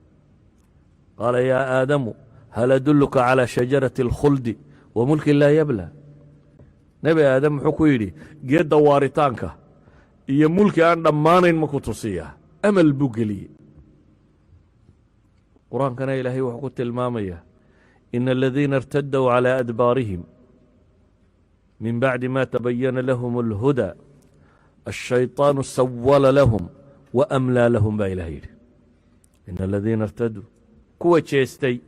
S1: قال يا آدم هل أدلك على شجرة الخلد وملك لا يبلى. Nebi Aadam muxuu ku yidhi? Geedda waaritaanka iyo mulki aan dhammaanayn ma ku tusiyaa? Amal buu geliyey. Qur-aankana Ilaahay wuxuu ku tilmaamayaa: إن الذين ارتدوا على أدبارهم من بعد ما تبين لهم الهدى الشيطان سول لهم وأملى لهم, baa Ilahay yidhi. إن الذين ارتدوا, kuwa jeestay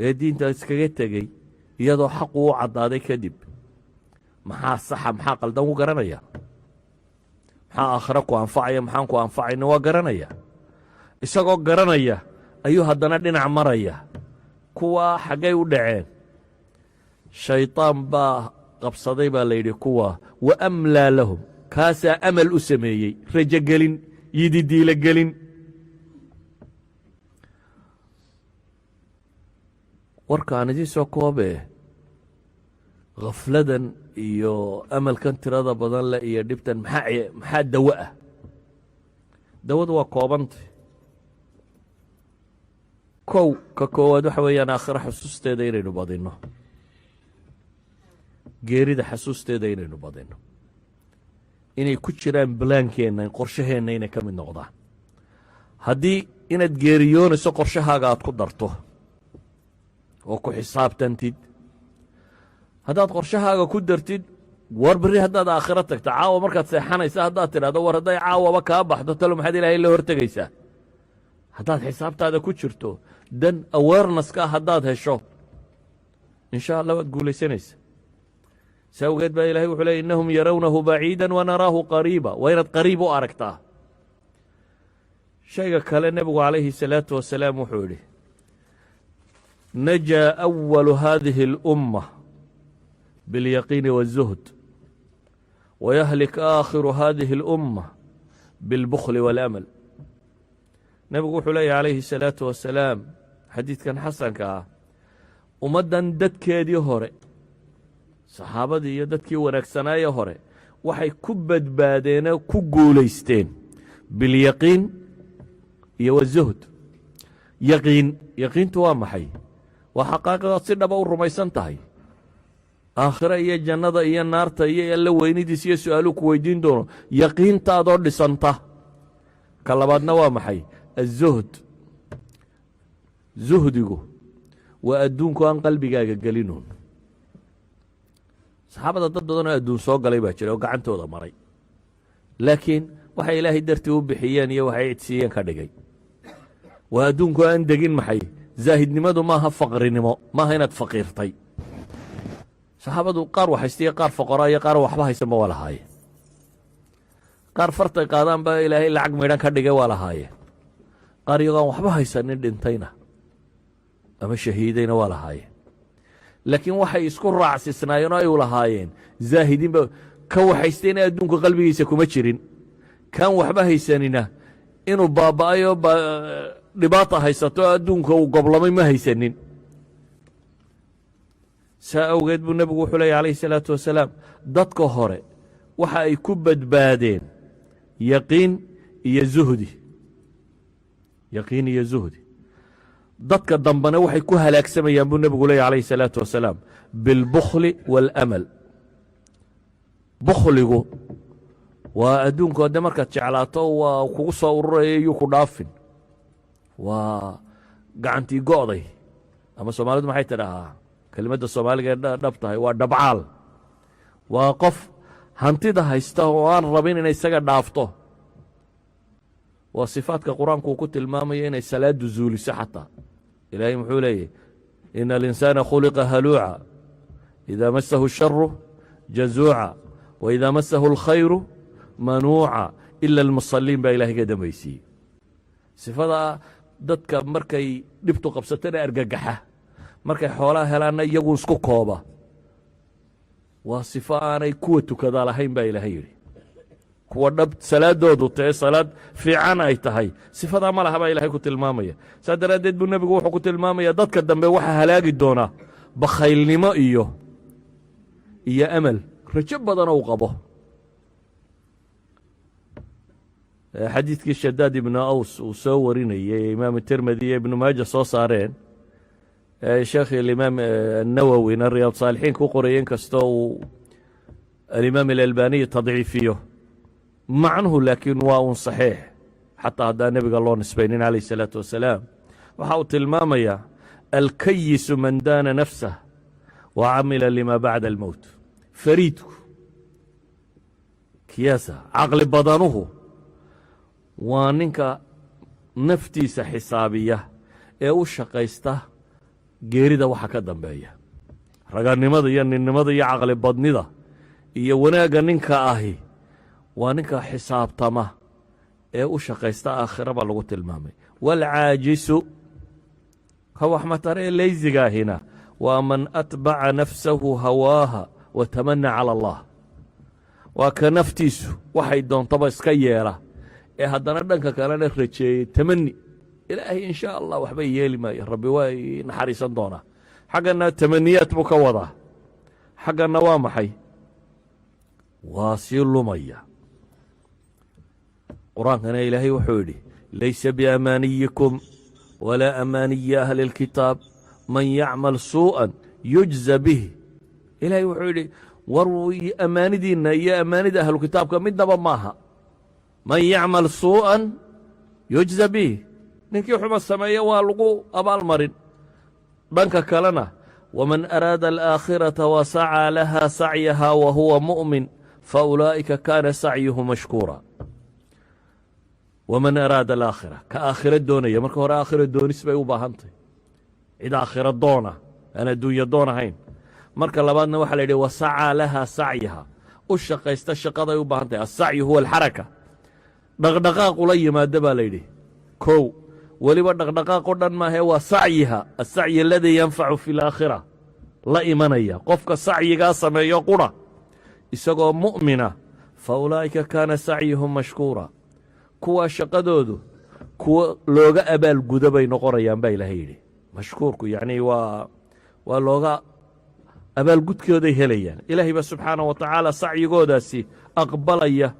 S1: ee diinta iskaga tegey iyadoo xaqu u caddaaday kadib. Maxaa saxa, maxaa qaldan u garanaya, maxaa aakhiro ku anfacaya, maxaan ku anfacayna waa garanaya. Isagoo garanaya ayuu haddana dhinac maraya. Kuwaa xaggay u dhaceen? Shaydaan baa qabsaday, baa la yidhi kuwa. وأملى لهم, kaasaa amal u sameeyey, rajogelin, yididiilo gelin. Warkaan idiin soo koobee, khafladan iyo amalkan tirada badan leh iyo dhibtan maxaa dawo ah? Dawadu waa koobantay. Kow, ka koowaad waxa weeyaan aakhiro xusuusteeda inaynu badinno, geerida xasuusteeda inaynu badinno, inay ku jiraan balaankeenna, qorshaheenna inay ka mid noqdaan. Haddii inaad geeriyoonayso qorshahaaga aad ku darto oo ku xisaabtantid, haddaad qorshahaaga ku dartid, war berri haddaad aakhiro tagto, caawa markaad seexanaysa haddaad tidhahdo, war hadday caawaba kaa baxdo, talo maxaad Ilaahay la hortegaysaa? Haddaad xisaabtaada ku jirto, dan awareness-ka haddaad hesho, insha Allah waad guulaysanaysa. Si awgeed baa Ilahay wuxuu ley: إنهم يرونه بعيدا ونراه قريبا. Waa inaad qariib u aragtaa. Shayga kale, nebigu calayhi الsalaatu wasalaam wuxuu yidhi: نجا أول هذه الأمة باليقين والزهد ويهلك آخر هذه الأمة بالبخل والأمل. Nebigu wuxuu leeyahy calayhi الsalaatu wasalaam, xadiidkan xasanka ah, ummaddan dadkeedii hore, saxaabadii iyo dadkii wanaagsanaaye hore, waxay ku badbaadeenoo ku guulaysteen باليقين iyo والزهد. Yaqiin, yaqiintu waa maxay? Waa xaqaaqidaad si dhaba u rumaysan tahay, aakhire iyo jannada iyo naarta iyo Alla weynidiis iyo su-aaluu ku weydiin doono, yaqiintaadoo dhisanta. Ka labaadna waa maxay? الزهد. Zuhdigu waa adduunku aan qalbigaaga gelinuun. Saxaabada dad badan oo adduun soo galay baa jira oo gacantooda maray, laakiin waxay Ilaahay dartii u bixiyeen iyo waxay cidsiiyeen ka dhigay. Waa adduunku aan degin. Maxay zaahidnimadu? Maaha faqrinimo, maaha inaad faqiirtay. Saxaabadu qaar wax haysta iyo qaar foqora iyo qaar waxba haysanba waa lahaayeen. Qaar fartay qaadaan baa Ilaahay lacag maydhan ka dhigay waa lahaayeen. Qaar iyagoon waxba haysanin dhintayna ama shahiidayna waa lahaayeen. Laakiin waxay isku raacsisnaayeen oo ay u lahaayeen zaahidiinba. Ka waxaystayna adduunku qalbigiisa kuma jirin, kan waxba haysanina inuu baaba'ayo, dhibaata haysato, adduunka uu goblamay ma haysanin. Saa awgeed buu nebigu wuxuu leeyay calayhi salaatu wasalaam, dadka hore waxa ay ku badbaadeen yaqiin iyo zuhdi, yaqiin iyo zuhdi. Dadka dambena waxay ku halaagsamayaan, buu nebigu leeyay calayhi salaatu wasalaam, بالبخل والأمل. Bukhligu waa adduunka de markaad jeclaato waa kugu soo ururaya, iyuu ku dhaafin, waa gacantii go'day. Ama Soomaalidu maxay tidhahaa? Kelimadda Soomaaliga ee dhab tahay waa dhabcaal. Waa qof hantida haysta oo aan rabin inay isaga dhaafto. Waa sifaadka Qur-aanku uu ku tilmaamayo inay salaadu zuuliso. Xataa Ilaahay muxuu leeyahy? إن الإنسان خلق هلوعا إذا مسه الشر جزوعا وإذا مسه الخير منوعا إلا المصلين, baa Ilahay ka dambaysiiyey. Sifada dadka markay dhibtu qabsatana argagaxa, Markay xoolaha helaanna iyagu isku kooba. Waa sifo aanay kuwa tukadaa lahayn, baa Ilaahay yidhi. Kuwa dhab salaadoodu tae salaad fiican ay tahay, sifadaa ma laha, baa Ilahay ku tilmaamaya. Saas daraaddeed buu nebigu wuxuu ku tilmaamaya dadka dambe waxaa halaagi doonaa bakhaylnimo iyo amal, rajo badan ou qabo. Xadiidkii Shadaad Ibnu Aws uu soo warinayey, Imaam Tirmidi iyo Ibnu Maaja soo saareen, Sheekh Alimaam Nawowina Riyaad Saalixiin ku qorayay, in kastoo uu Alimaam Alalbaniy tadciifiyo macnuhu, laakiin waa un saxiix xataa haddaan nebiga loo nisbaynin calayh isalaatu wasalaam. Waxa uu tilmaamayaa: الكيس من دان نفسه وعمل لما بعد الموت. Fariidku, kiyaasa, caqli badanuhu waa ninka naftiisa xisaabiya ee u shaqaysta geerida waxa ka dambeeya. Raganimada iyo ninnimada iyo caqli badnida iyo wanaagga ninka ahi waa ninka xisaabtama ee u shaqaysta aakhira, baa lagu tilmaamay. والعاجز, ka wax matare ee lazy-ga ahina, waa من أتبع نفسه هواها وتمنى على الله. Waa ka naftiisu waxay doontaba iska yeela ee haddana dhanka kalena rajeeyey, tamani Ilaahay, in shaa Allah waxba yeeli maayo, Rabbi waa naxariisan doonaa. Xaggana tamaniyaad buu ka wadaa, xaggana waa maxay? Waa sii lumaya. Qur-aankana Ilaahay wuxuu yidhi: ليس بأمانيكم ولا أماني أهل الكتاب، من يعمل سوءا يجز به. Ilaahay wuxuu yidhi: war amaanidiinna iyo amaanida ahlu kitaabka midnaba maaha. من يعمل سوءا يجز به, ninkii xuma sameeya waa lagu abaalmarin. Dhanka kalena: ومن أراد الآخرة وسعى لها سعيها وهو مؤمن فأولئك كان سعيهم مشكورا. ومن أراد الآخرة, ka aakhiro doonaya. Marka hore aakhiro doonis bay u baahantay, cid aakhiro doona aan adduunya doon ahayn. Marka labaadna waxaa la yidhi: وسعى لها سعيها, u shaqaysta shaqaday u baahan tahay. السعي هو الحركة, dhaqdhaqaaq ula yimaado baa la yidhi. Kow, weliba dhaqdhaqaaq o dhan maahee, waa سعيها، السعي الذي ينفع في الآخرة la imanaya. Qofka sacyigaa sameeyo qura isagoo mu'mina, فأولئك كان سعيهم مشكورا, kuwaa shaqadoodu kuwa looga abaalgudo bay noqonayaan, baa Ilaahay yidhi. Mashkuurku yacni waa looga abaalgudkooday helayaan. Ilaahay baa subxaanah wa tacaala sacyigoodaasi aqbalaya.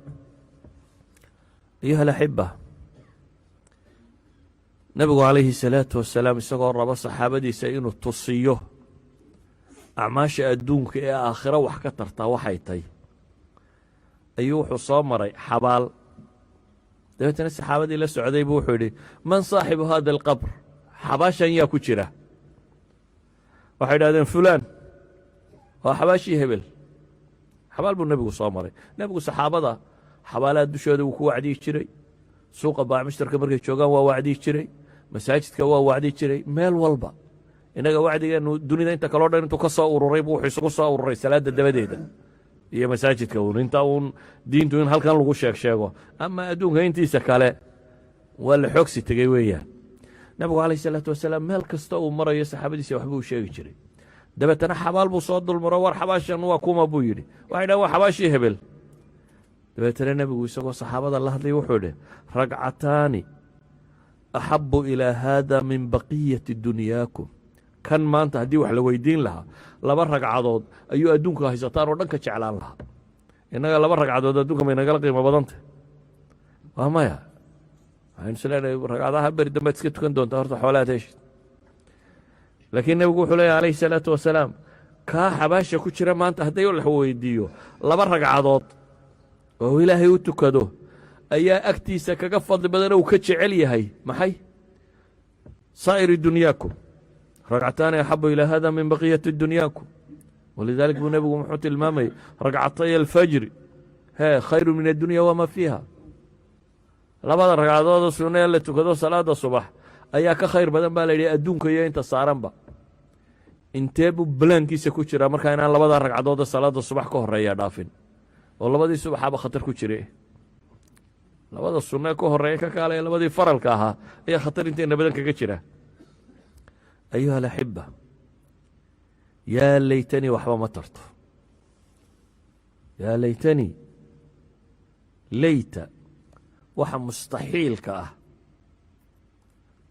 S1: أيها الأحبة, nebigu calayhi salaatu wasalaam isagoo rabo saxaabadiisa inuu tusiyo acmaasha adduunka ee aakhiro wax ka tartaa waxay tay, ayuu wuxuu soo maray xabaal. Dabeetana saxaabadii la socday buu wuxuu yidhi: من صاحب هذا القبر? Xabaashan yaa ku jira? Waxay idhahdeen: fulaan, waa xabaashii hebel. Xabaal buu nebigu soo maray. Nebigu saxaabada xabaalaha dushooda wuu ku wacdiyi jiray, suuqa baacmushtarka markay joogaan waa wacdiyi jiray, masaajidka waa wacdi jiray, meel walba. Innaga wacdigeenu dunida inta kaleo dhan intuu ka soo ururay buu wuxuu isugu soo ururay salaadda dabadeeda iyo masaajidka uun, inta uun diintu in halkan lagu sheeg sheego, ama adduunka intiisa kale waa la xoogsi tegey weeyaan. Nabigu calayh isalaatu wasalaam meel kasta uu marayo saxaabadiisa waxbuu sheegi jiray. Dabeetana xabaal buu soo dulmaro. "War xabaashan waa kuma?" buu yidhi. Waxay dhahen: "Waa xabaashii hebel." Dabeetana nebigu isagoo saxaabada la hadlay wuxuu yidhi: ركعتان أحب إلى هذا من بقية دنياكم. Kan maanta haddii wax la weydiin lahaa, laba ragcadood ayuu adduunka haysataan oo dhan ka jeclaan lahaa. Innaga laba ragcadood adduunka may nagala qiimo badantah? Waa maya. Waxaynu is leenahay ragcadaha beri dambead iska tukan doontaa, horta xoolaad heshid. Laakiin nebigu wuxuu leeyahy calayhi salaatu wasalaam: kaa xabaasha ku jira maanta hadday wax weydiiyo, laba ragcadood oo Ilaahay u tukado ayaa agtiisa kaga fadli badan, uu ka jecel yahay maxay? سائر دنياكم. ركعتان أحب إلى هذا من بقية دنياكم. ولذلك buu nebigu muxuu tilmaamayay? ركعتي الفجر he خير من الدنيا وما فيها. Labada ragcadoodoo sunnae la tukado salaada subax ayaa ka khayr badan, baa la yidhi, adduunka iyo inta saaranba. Intee buu balaankiisa ku jiraa markaa inaan labada ragcadooda salaada subax ka horeeya dhaafin, oo labadii subaxaaba khatar ku jire? Labada sunne ka horeeya ka kaalaya, labadii faralka ahaa ayaa khatar inteena badan kaga jira. أيها الأحبة. Yaa laytanii waxba ma tarto. Yaa laytanii, layta waxa mustaxiilka ah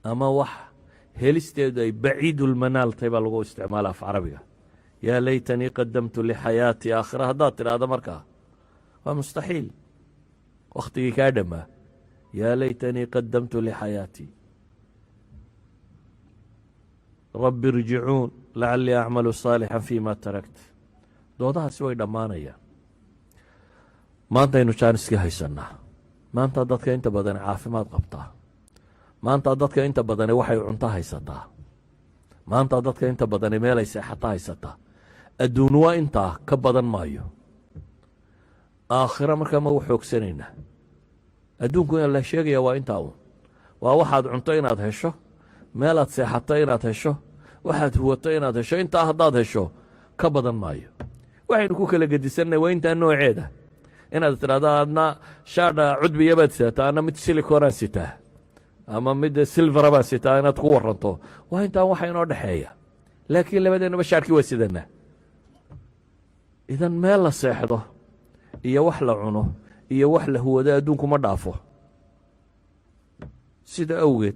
S1: ama wax helisteedu ay baciidulmanaal tahay baa lagu isticmaala af Carabiga. Yaa laytanii qadamtu lixayaatii, aakhira haddaad tidhaahdo markaa waa mustaxiil, wakhtigii kaa dhammaa. Yaa laytanii qadamtu lixayaatii, rabbi irjicuun lacalii acmalu saalixan fima tarakt. Doodahaasi way dhammaanayaan. Maantaynu jaaniskii haysanaa. Maanta dadka inta badani caafimaad qabtaa. Maanta dadka inta badani waxay cunto haysataa. Maanta dadka inta badani meelay seexata haysataa. Adduun waa intaa, ka badan maayo. Aakhiro markaa ma u xoogsanaynaa? Adduunku in la sheegaya waa intaa un. Waa waxaad cunto inaad hesho, meelaad seexato inaad hesho, waxaad huwato inaad hesho. Intaa haddaad hesho, ka badan maayo. Waxaynu ku kala gedisanay waa intaa nooceeda. Inaad tidhahdo adna shaadha cudbiya baad sidataa, ana mid silicon aan sitaa ama mid silver ah baan sitaa, inaad ku waranto, waa intaan waxa inoo dhexeeya. Laakiin labadeennaba shaadhkii waa sidanaa. Idan meel la seexdo iyo wax la cuno iyo wax la huwado adduunku ma dhaafo. Sida awgeed,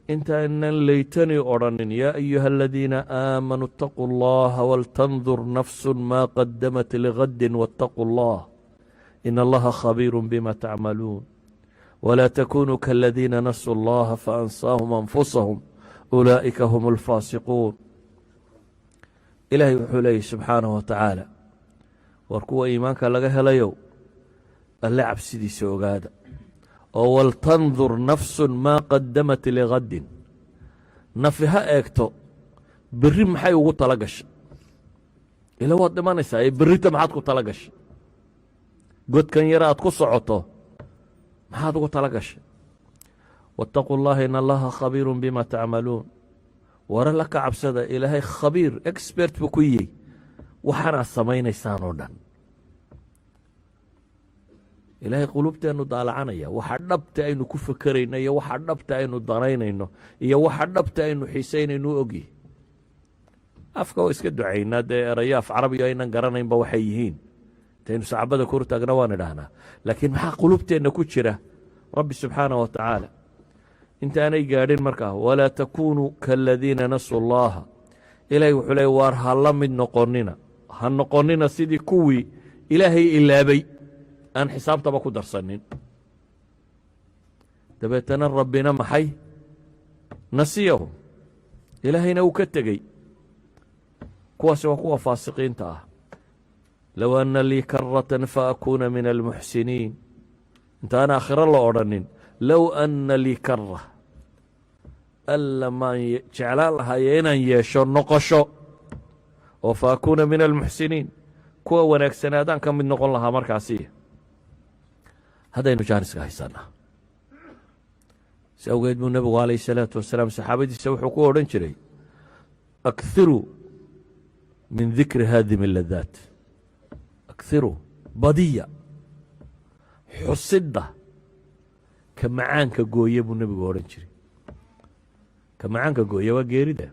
S1: intaanan laytani odrhanin, yaa ayuha aladiina aamanuu itaquu allaha waltandur nafsu maa qadamat ligadin waataquu allah in allaha khabiiru bima tacmaluun, walaa takunuu kaladiina nasuu allaha faansaahum anfusahum ulaa'ika hum alfaasiquun. Ilaahay wuxuu leeyahy subxaanahu wa tacaala: war kuwa iimaanka laga helayow, Alle cabsidiisa ogaada oo waltandur nafsun maa qadamat ligadin. Nafi ha eegto berri maxay ugu tala gashay. Ila waad dhimanaysaa ee berrita maxaad ku tala gashay? Godkan yar aad ku socoto maxaad ugu tala gashay? Waataquu llaha in allaha khabiiru bima tacmaluun. Ware la ka cabsada, Ilaahay khabiir, expert buu ku yihi waxaanaad samaynaysaan oo dhan. Ilaahay qulubteennu daalacanaya, waxa dhabta aynu ku fekerayno iyo waxa dhabta aynu danaynayno iyo waxa dhabta aynu xiisaynayno u ogyihi. Afka oo iska ducaynaa dee, erayo af Carabiga aynan garanaynba waxay yihiin intaynu sacbada kor taagna waan idhahnaa, laakiin maxaa qulubteenna ku jira? Rabbi subxaanah wa tacaala intaanay gaadhin markaa, walaa takunuu kaaladiina nasuu allaha. Ilaahay wuxuu leey: waar ha la mid noqonina, ha noqonina sidii kuwii Ilaahay ilaabay, aan xisaabtaba ku darsanin. Dabeetana Rabbina maxay? Nasiyahum. Ilaahayna uu ka tegey. Kuwaasi waa kuwa faasiqiinta ah. Low anna lii karatan faakuuna min almuxsiniin. Intaan aakhiro la odhanin, low anna lii kara, alla maan jeclaan lahaye inaan yeesho noqosho oo fa akuuna min almuxsiniin, kuwa wanaagsanaadaan ka mid noqon lahaa. Markaasi haddaynu jaaniska haysanaa. Si awgeed buu nebigu calayh salaatu wasalaam saxaabadiisa wuxuu ku odhan jiray: akhiruu min dikri haadimi ladaat, akhiruu, badiya xusidda ka macaanka gooye, buu nebigu odhan jiray. Ka macaanka gooye waa geerida.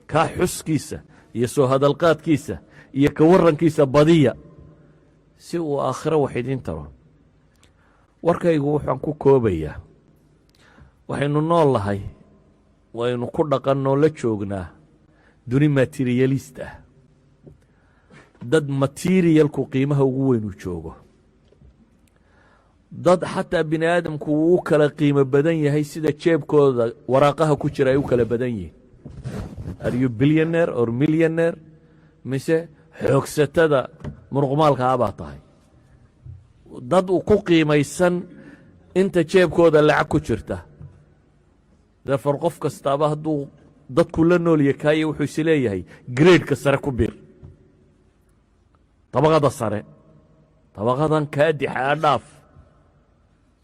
S1: Kaa xuskiisa iyo soo hadalqaadkiisa iyo ka warankiisa badiya si uu aakhiro wax idiin taro. Warkaygu waxaan ku koobayaa: waxaynu nool lahay, waynu ku dhaqannoo la joognaa duni materialist ah, dad materialku qiimaha ugu weyn uu joogo, dad xataa bini aadamku wuu u kala qiimo badan yahay sida jeebkooda waraaqaha ku jira ay u kala badan yihiin. Are you billionaire or millionaire, mise xoogsatada muruqmaalka ah baa tahay? Dad uu ku qiimaysan inta jeebkooda lacag ku jirta. Therefore, qof kastaaba hadduu dadku la noolya kaayo, wuxuu is leeyahay gradeka sare ku bir, dabaqada sare, dabaqadan kaadixa a dhaaf,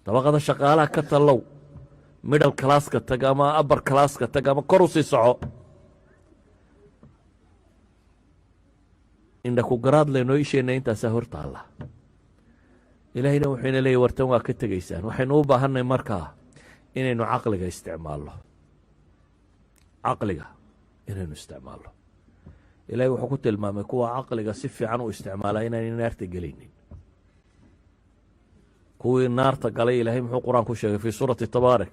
S1: dabaqada shaqaalaha ka tallow, middle classka tag ama upper classka tag ama kor u sii soco. Indha ku garaad laynoo isheenna intaasaa hor taalla. Ilaahayna wuxuu ina leeyay: wartan waa ka tegaysaan. Waxaynu u baahannay markaa inaynu caqliga isticmaalno, caqliga inaynu isticmaalno. Ilahay wuxuu ku tilmaamay kuwa caqliga si fiican u isticmaalaa inaanay naarta gelaynin. Kuwii naarta galay Ilaahay muxuu Qur-aan ku sheegay في سورة Tabaarak?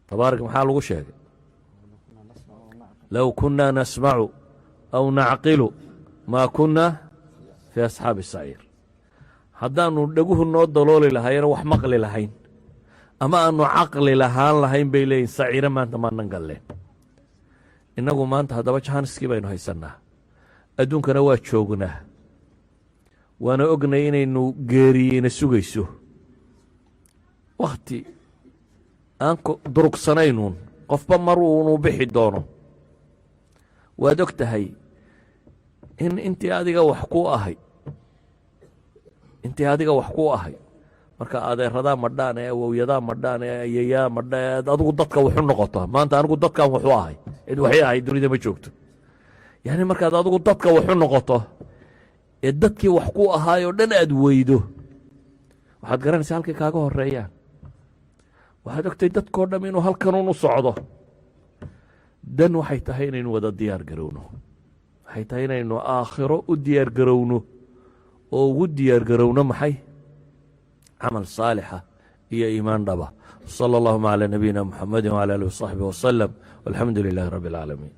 S1: Tabaarak maxaa lagu sheegay? لو كنا نسمع أو نعقل ما كنا في أصحاب السعير. Haddaanu dhaguhu noo dalooli lahaayena wax maqli lahayn ama aanu caqli lahaan lahayn, bay leeyihin, saciiro maanta maanan galleen. Innagu maanta haddaba chance-kii baynu haysannaa, adduunkana waa joognaa, waana ognay inaynu geeriyeyna sugayso wakhti aan durugsanaynuun, qofba mar uunu bixi doono. Waad og tahay in intii adiga wax ku ahay, intii adiga wax ku ahay, marka adeeradaa madhaan ee awowyadaa madhaan ee ayeyaa madha ee adigu dadka waxu noqoto. Maanta anigu dadkan waxu ahay, cid waxay ahay dunida ma joogto. Yani markaad adigu dadka waxu noqoto ee dadkii wax ku ahaayoo dhan aad weydo, waxaad garanaysaa halkay kaaga horeeyaan. Waxaad ogtay dadkoo dham inuu halkanun u socdo. Dan waxay tahay inaynu wada diyaar garowno, waxay tahay inaynu aakhiro u diyaar garowno oo ugu diyaar garowno maxay? Camal saalixa iyo iimaan dhaba. صلى اللهم على نبينا محمد وعلى آله وصحبه وسلم والحمد لله رب العالمين.